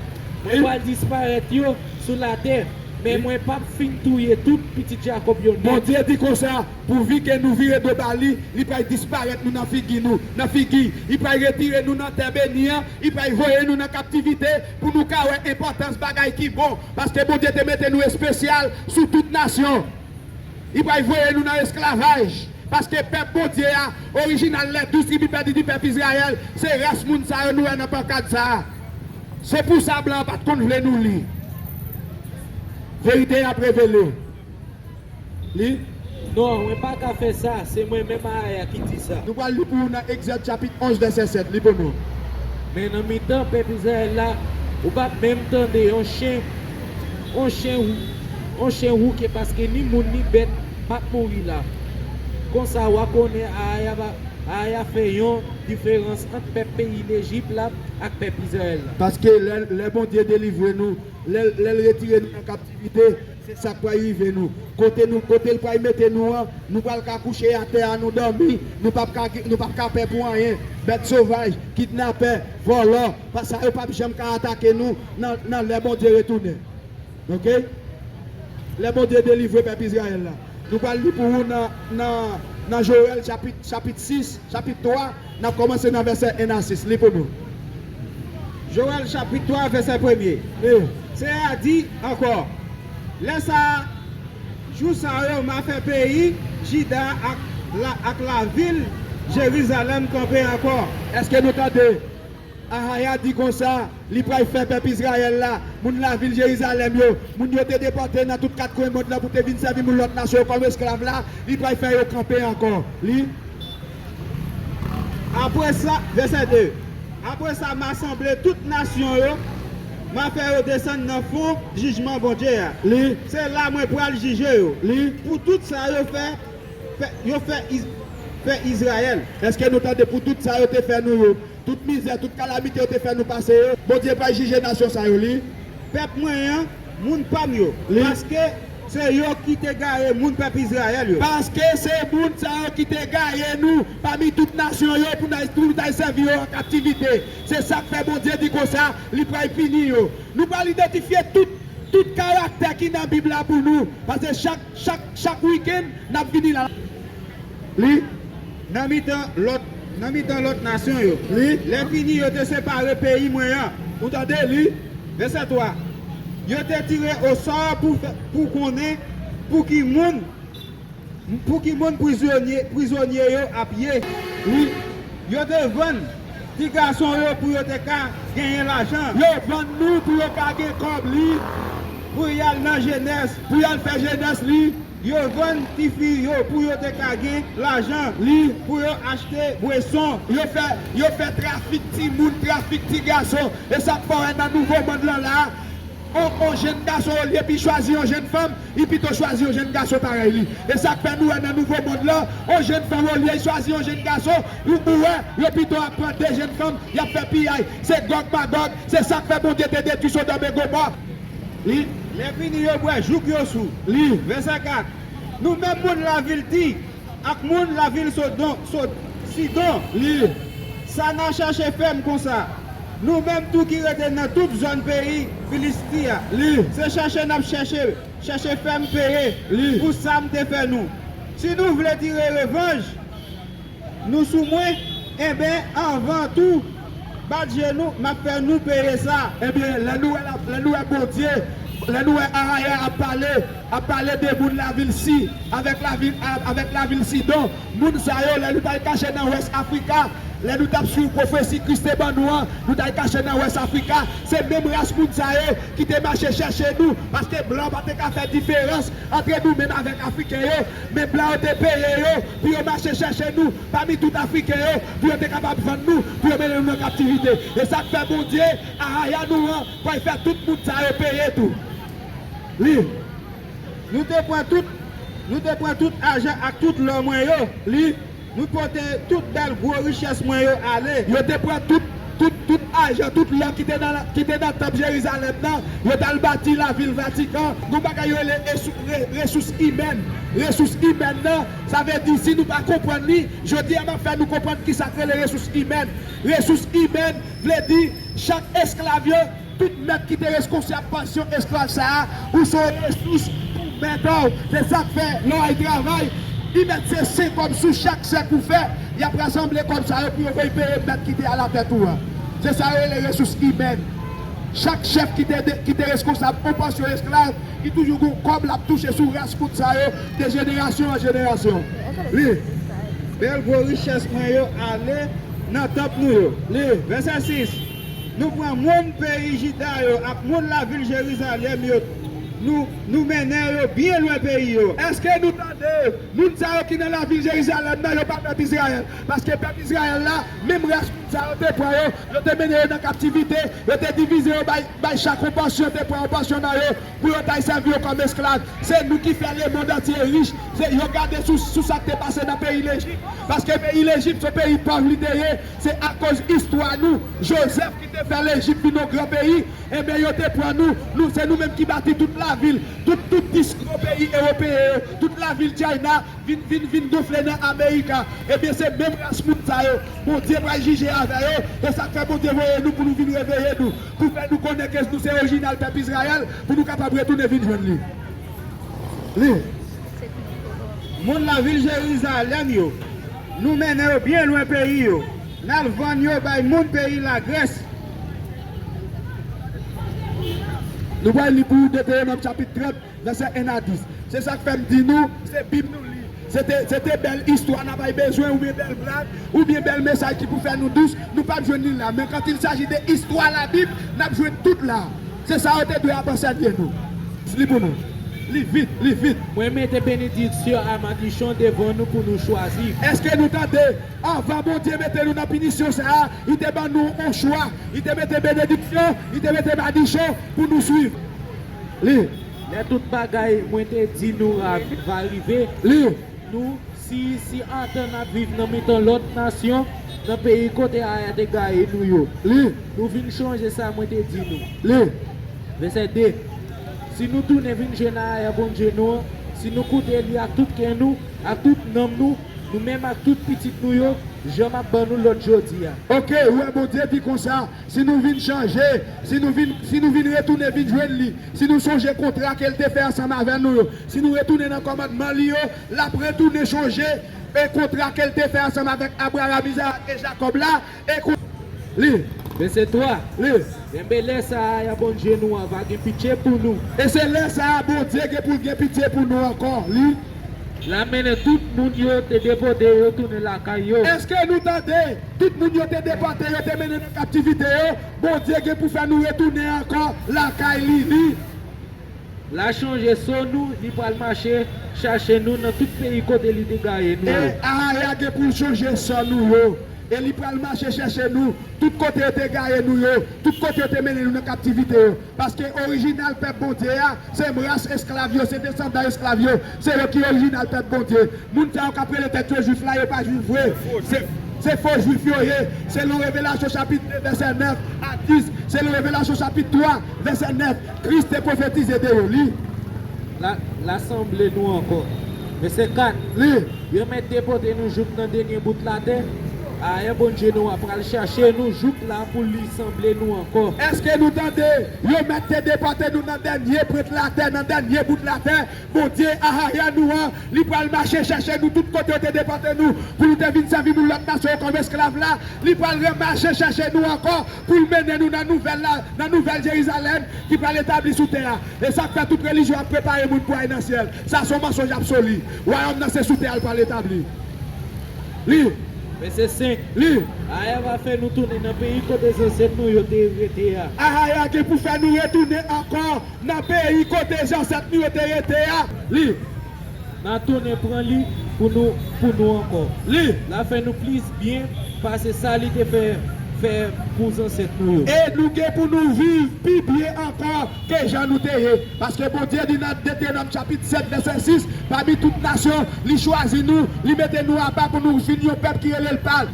Mwen Li. pral disparèt yo sou latè, men Li. mwen p ap fin touye tout pitit Jakòb yo nèt. Bondye di konsa, pouvi ke nou vire do ba li, li pral disparèt nou nan figi nou, nan figi. Li pral retire nou nan tè beni an, li pral voye nou nan kaptivite pou nou ka wè enpòtans bagay ki bon, paske Bondye te mete nou espesyal sou tout nasyon. Li pral voye nou nan esklavaj, paske pèp Bondye a, orijinal, les douze tribus perdues du peuple Israël, se ras moun sa yo nou wè nan pankad sa a. Se pou sa blan an pa t konn vle nou li. Verite a ap revele. Li. Non, mwen pa ka fè sa, se mwen menm Ahaya ki di sa. Nou pral li pou ou nan Egzòd chapit onz, vèsè sèt, li pou nou. Men nan mitan pèp Izrayèl la, ou p ap menm tande yon chen, yon chen wou-, yon chen wouke, paske ni moun ni bèt M ap mouri la. Konsa, w a konnen Ahaya va, Ahaya fè yon diferans ant pèp peyi Lejip la ak pèp Izrayèl la. Paske lè, lè Bondye delivre nou, lè, lè l retire nou nan kaptivite, se sa k pral rive nou. Kote nou, kote l pral mete nou an, nou pral ka kouche atè a, nou dòmi, nou p ap ka, nou p ap ka pè pou anyen. Bèt sovaj, kidnapè, vòlò, pa sa yo p ap janm ka atake nou nan, nan lè Bondye retounen. Oke? Lè Bondye delivre pèp Izrayèl la. Nou pral li pou ou nan, nan, nan Joèl chapit, chapit sis, chapit twa, n ap kòmanse nan vèsè en a sis. Li pou nou. Joèl chapit twa, vèsè premye. Wi. Seyè a di ankò, lè sa a, jou sa yo, m a fè peyi Jida ak la, ak lavil Jerizalèm kanpe ankò. Èske nou tande? Ahaya di konsa, li pral fè pèp Izrayèl la, moun lavil Jerizalèm yo, moun yo te depòte nan tout kat kwen mond lan pou te vin sèvi moun lòt nasyon yo kòm esklav la, li pral fè yo kanpe ankò. Li. Apre sa, vèsè de. Apre sa, m a sanble tout nasyon yo, m a fè yo desann nan fon jijman Bondye a. Li. Se la mwen pral jije yo. Li. Pou tout sa yo fè, fè, yo fè Iz-, fè Izrayèl. Èske nou tande pou tout sa yo te fè nou yo? Tout mizè, tout kalamite yo te fè nou pase yo, Bondye pral jije nasyon sa yo, li. Pèp mwen an, moun pa m yo, li. Paske se yo ki te gaye moun pèp Izrayèl yo. Paske se moun sa yo ki te gaye nou pami tout nasyon yo pou n al, pou nou t al sèvi yo an kaptivite. Se sa k fè Bondye di konsa, li pral pini yo. Nou pral idantifye tout, tout karaktè ki nan Bib la pou nou, paske chak, chak, chak wikenn, n ap vini la. Li. Nan mitan lòt, nan mitan lòt nasyon yo. Li. Lè fini, yo te separe peyi mwen an. Ou tande, li. Vèsè twa. Yo te tire osò pou fè, pou konnen pou ki moun, pou ki moun prizonye, prizonye yo ap ye. Li. Yo te vann ti gason yo pou yo te ka genyen lajan. Yo vann nou pou yo ka gen kòb, li. Pou y al nan jenès. Pou y al fè jenès, li. Yo vann tifi yo pou yo te ka gen lajan, li. Pou yo achte bweson. Yo fè, yo fè trafik timoun, trafik ti gason. E sa k fè w wè nan nouvo mond lan la, on, on jenn gason, olye pou l chwazi yon jenn fanm, li pito chwazi yon jenn gason parèy li. E sa k fè nou wè nan nouvo mond lan, on jenn fanm, olye l chwazi yon jenn gason, ou, ou wè, yo pito ap pran de jenn fanm, y ap fè piyay. Se Gòg Magòg, se sa k fè Bondye te detwi Sodòm e Gomò. Li. Lè fini, yo bwè jouk yo sou. Li. Vèsè kat. Nou menm moun lavil Ti ak moun lavil Sodon, Sod-, Sidon. Li. Sa n a chèche fè m konsa, nou menm tou ki rete nan tout zòn peyi Filisti a. Li. Se chèche n ap chèche, chèche fè m peye, li, pou sa m te fè nou. Si nou vle tire revanj nou sou mwen, enben, anvan tou, bat je nou, m ap fè nou peye sa. Ebyen, lè nou wè la, lè nou wè Bondye, lè nou wè Ahaya ap pale, ap pale de moun lavil Si, avèk lavil, a-, avèk lavil Sidon, moun sa yo, lè nou t al kache nan Wès Afrika, lè nou t ap swiv pwofesi Kris te ban nou an, nou t al kache nan Wès Afrika, se menm ras moun sa yo ki te mache chèche nou, paske blan pa te ka fè diferans ant nou menm avèk Afriken yo, men blan yo te peye yo pou yo mache chèche nou pami tout Afriken yo, pou yo te kapab vann nou, pou yo mennen nou nan kaptivite. E sa k fè Bondye, Ahaya nou an, pral fè tout moun sa yo peye tou. Li. Nou te pran tout, nou te pran tout ajan ak tout lò mwen yo. Li. Nou pote tout bèl gwo richès mwen yo ale. Yo te pran tout, tout, tout ajan, tout lò ki te nan, ki te nan tanp Jerizalèm nan, yo t al bati lavil Vatikan. Gon bagay yo rele esou-, re-, resous imèn. Resous imèn nan, sa vle di, si nou pa konprann li, jodi a m ap fè nou konprann kisa k rele resous imèn. Resous imèn vle di chak esklav yo, tout mèt ki te reskonsab pansyon esklav sa a, ou se yon resous pou mèt ou. Se sa k fè, lè w al travay, li mèt se senk kòb sou chak chèk ou fè, y ap rasanble kòb sa yo pou yo voye peye mèt ki te alatèt ou an. Se sa yo rele resous imèn. Chak chèf ki te de-, ki te reskonsab yon pansyon esklav, li toujou gon kòb l ap touche sou ras moun sa yo, de jenerasyon an jenerasyon. Li. Bèl gwo richès mwen yo ale nan tanp nou yo. Li. Vèsè sis. Nou pran moun peyi Jida yo ak moun lavil Jerizalèm yo, nou, nou mennen yo byen lwen peyi yo. Èske nou tande? Moun sa yo ki nan lavil Jerizalèm nan, yo pa pèp Izrayèl. Paske pèp Izrayèl la, menm ras moun Yo te pran yo, yo te mennen yo nan kaptivite, yo te divize yo, bay, bay chak yon pòsyon, te pran yon pòsyon nan yo, pou yo t al sèvi yo kòm esklav. Se nou ki fè lemonn antye rich, se yo gade sou, sou sa k te pase nan peyi Lejip. Paske peyi Lejip, se yon peyi pòv li te ye, se akoz istwa nou, Jozèf ki te fè Lejip vin yon gran peyi, ebyen, yo te pran nou, nou, se nou menm ki bati tout lavil, tout, tout dis gwo peyi ewopeyen yo, tout lavil China, vin, vin, vin gonfle nan Amerika. Ebyen, se menm ras moun sa yo Bondye pral jije avè yo. E sa k fè Bondye voye nou pou nou vin reveye nou, pou fè nou konnen ke nou se orijinal pèp Izrayèl, pou nou kapab retounen vin jwenn li. Li. Moun lavil Jerizalèm yo, nou mennen yo byen lwen peyi yo. N al vann yo bay moun peyi Lagrès. Nou pral li pou Detewonòm chapit trant, vèsè en a dis. Se sa k fè m di nou, se Bib nou li. Se te, se te bèl istwa, n a pa bezwen, oubyen bèl blag, oubyen bèl mesaj ki pou fè nou dous, nou p ap jwenn li la. Men quand il s'agit de istwa Labib, n ap jwenn tout la. Se sa yo te dwe ap ansèye nou. Li pou nou. Li vit, li vit. Mwen mete benediksyon a madichon devan nou pou nou chwazi. Èske nou tande? Anvan Bondye mete nou nan pinisyon sa a, li te ban nou yon chwa. Li te mete benediksyon, li te mete madichon pou nou swiv. Li. Lè tout bagay mwen te di nou a va rive, li. Nou, si, si antan n ap viv nan mitan lòt nasyon, nan peyi kote Aya te gaye nou yo. Li. Nou vin chonje sa mwen te di nou. Li. Vèsè de. Si nou tounen vin jwenn Aya Bondye nou an, si nou koute li ak tout kè nou, ak tout nanm nou, nou menm ak tout pitit nou yo, jan m ap ban nou lòd jodi a. Oke, ou wè Bondye di konsa, si nou vin chanje, si nou vin, si nou vin retounen vin jwenn li, si nou sonje kontra ke l te fè ansanm avè nou yo, si nou retounen nan kòmandman li yo, l ap retounen chonje, e kontra ke l te fè ansanm avèk Abraram, Izarak e Jakòb la, e kon-, li. Vèsè twa. Li. Enben lè sa a, Bondye nou an va gen pitye pou nou. E se lè sa a, Bondye gen pou l gen pitye pou nou ankò. Li. L a mennen tout moun yo te depòte yo tounen lakay yo. Èske nou tande? Tout moun yo te depòte, yo te mennen nan kaptivite yo, Bondye gen pou fè nou retounen ankò lakay li. Li. L a chanje so nou, li pral mache chache nou nan tout peyi kote li te gaye nou yo. E Ahaya gen pou l chanje so nou yo. E li pral mache chèche nou tout kote yo te gaye nou yo, tout kote yo te mennen nou nan kaptivite yo. Paske orijinal pèp Bondye a, se ras esklav yo, se desandan esklav yo, se yo ki orijinal pèp Bondye. Moun sa yo k ap rele tèt yo jwif la, yo pa jwif vre. Se, se fo jwif yo ye. Selon Revelasyon chapit de, vèsè nèf a dis, selon Revelasyon chapit twa, vèsè nèf, Kris te pwofetize de yo. Li. La, l a sanble nou ankò. Vèsè kat. Li. Yo mèt depòte nou jouk nan dènye bout latè. Ayè Bondye nou an pral chache nou jouk la pou li sanble nou ankò. Èske nou tande? Yo mèt te depòte nou nan dènye pwent latè, nan dènye bout latè. Bondye, Ahaya nou an, li pral mache chèche nou tout kote yo te depòte nou, pou nou te vin sèvi moun lòt nasyon yo kòm esklav la. Li pral remache chèche nou ankò, pou l mennen nou nan nouvèl la, nan nouvèl Jerizalèm ki pral etabli sou tè a. E sa k fè tout relijyon ap prepare moun pou al nan syèl. Sa se yon mansonj absoli. Wayòm nan se sou tè a l pral etabli. Li. Vèsè senk. Li. Ayè va fè nou tounen nan peyi kote zansèt nou yo te rete a. Ahaya gen pou fè nou retounen ankò nan peyi kote zansèt nou yo te rete a. Li. N a tounen pran li pou nou, pou nou ankò. Li. L a fè nou plis byen pase sa li te fè, fè pou zansèt nou yo. E nou gen pou nou viv pi byen ankò ke jan nou te ye. Paske Bondye di nan Detewonòm chapit sèt, vèsè sis, pami tout nasyon, li chwazi nou, li mete nou apa pou nou vin yon pèp ki rele l pa l.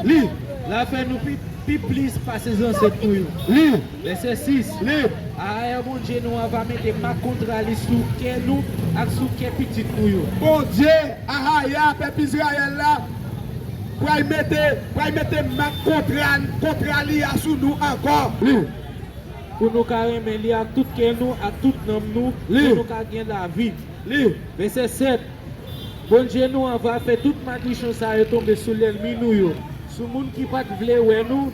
Li. L a fè nou pi, pi plis pase zansèt nou yo. Li. Vèsè sis. Li. Ayè Bondye nou an va mete mak kontra li sou kè nou ak sou kè pitit nou yo. Bondye, Ahaya, pèp Izrayèl la, pral mete, pral mete mak kontra, kontra li a sou nou ankò. Li. Pou nou ka renmen li ak tout kè nou, ak tout nanm nou, li, pou nou ka gen lavi. Li. Vèsè sèt. Bondye nou an va fè tout madichon sa yo tonbe sou lènmi nou yo, sou moun ki pa t vle wè nou,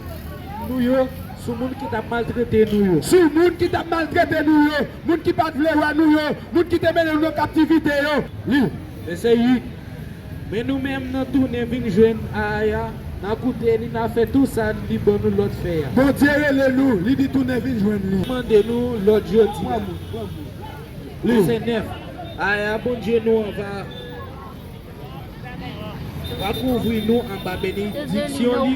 nou yo, sou moun ki t ap maltrete nou yo. Sou moun ki t ap maltrete nou yo, moun ki pa t vle wè nou yo, moun ki te mennen nou nan kaptivite yo. Li. Vèsè uit. Men nou menm, n a tounen vin jwenn Ahaya, n a koute li, n a fè tou sa li ban nou lòd fè a. Bondye rele nou, li di tounen vin jwenn li. Mande nou lòd jodi a. Li. Vèsè nèf. Ayè Bondye nou an va, Va kouvri nou anba benediksyon li,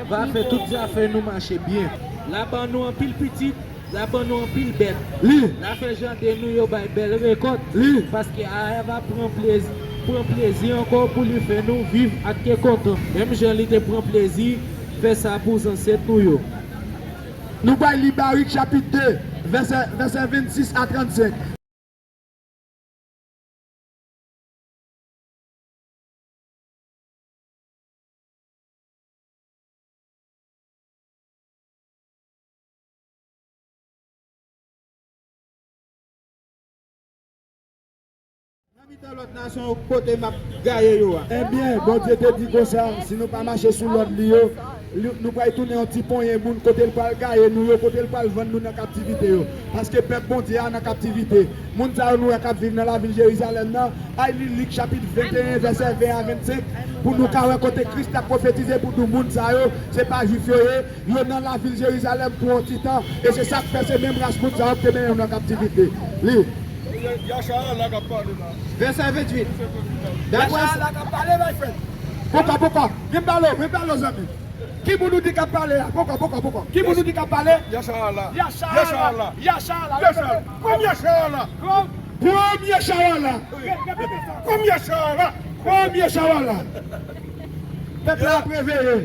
va fè tout zafè nou mache byen. L a ban nou anpil pitit, l a ban nou anpil bèt. Li. L a fè jande nou yo bay bèl rekòt. Li. Paske Aya va pran plezi, pran plezi ankò pou li fè nou viv ak kè kontan. Menm jan li te pran plezi fè sa pou zansèt nou yo. Nou bay Libarik chapit de, vèsè, vèsè vennsis a trannsenk. Nan mitan lòt nasyon yo kote m ap gaye yo a. Ebyen, Bondye te di konsa, si nou pa mache sou lòd li yo, li, nou pral tounen yon ti ponyen moun kote l pral gaye nou yo, kote l pral vann nou nan kaptivite yo. Paske pèp Bondye a nan kaptivite. Moun sa yo nou wè k ap viv nan lavil Jerizalèm nan, ay li Lik chapit venteyen, vèsè ven a vennsenk, pou nou ka wè kote Kris t ap pwofetize pou di w moun sa yo, se pa Jwif yo ye, yo nan lavil Jerizalèm pou yon ti tan, e se sa k fè se menm ras moun sa yo k te mennen yo nan kaptivite. Li. Yasha Allah k ap pale la. Vèsè venntuit. Yasha Allah k ap pale, my friend. Poko, poko. Vin pale, vin pale, zanmi. Ki moun ou di k ap pale a? Poko, poko, poko. Ki moun ou di k ap pale? Yasha Allah. Yasha Allah. Yasha Allah. Yasha Allah. Premye Yasha Allah. Premye Yasha Allah. Premye Yasha Allah. Premye Yasha Allah. Pèp la ap reveye.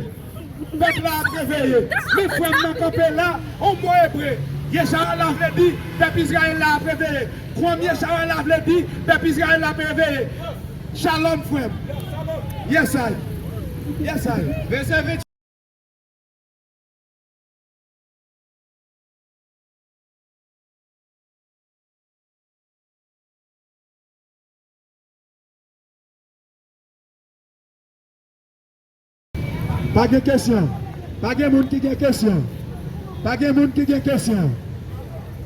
Pèp la ap reveye. Men frè m nan kanpe la, on mo ebre. Yesaya la vle di, pèp Izrayèl la ap reveye. Premye Yesaya la vle di, pèp Izrayèl la ap reveye. Shalom, frè m. Yes, I. Yes, I. Vèsè venntuit. Pa gen kesyon. Pa gen moun ki gen kesyon. Pa gen moun ki gen kesyon.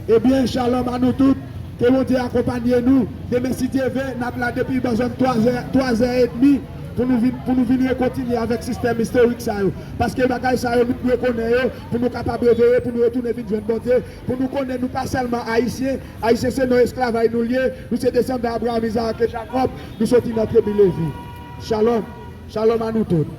Ebyen, shalom a nou tout. Ke Bondye akonpanye nou. Demen, si Dye vle, n ap la depi bò zòn twa zè, twa zè edmi pou nou vin, pou nou vin rekontinye avèk sistèm istorik sa yo. Paske bagay sa yo, nou dwe konnen yo pou nou kapab reveye, pou nou retounen vin jwenn Bondye, pou nou konnen nou pa sèlman Ayisyen. Ayisyen se nan esklavaj nou l ye. Nou se desandan Abraram, Izarak e Jakòb. Nou soti nan tribi Levi. Shalom. Shalom a nou tout.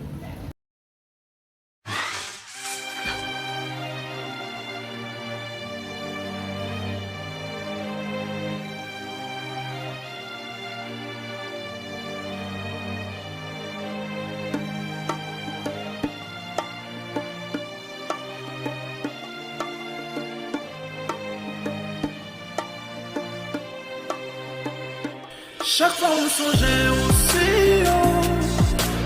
Chak fwa m sonje w, si yo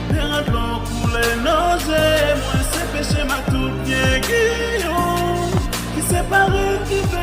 te rant lò koule nan zye mwen, se peche m ak tout byen ki yo ki separe, ki fè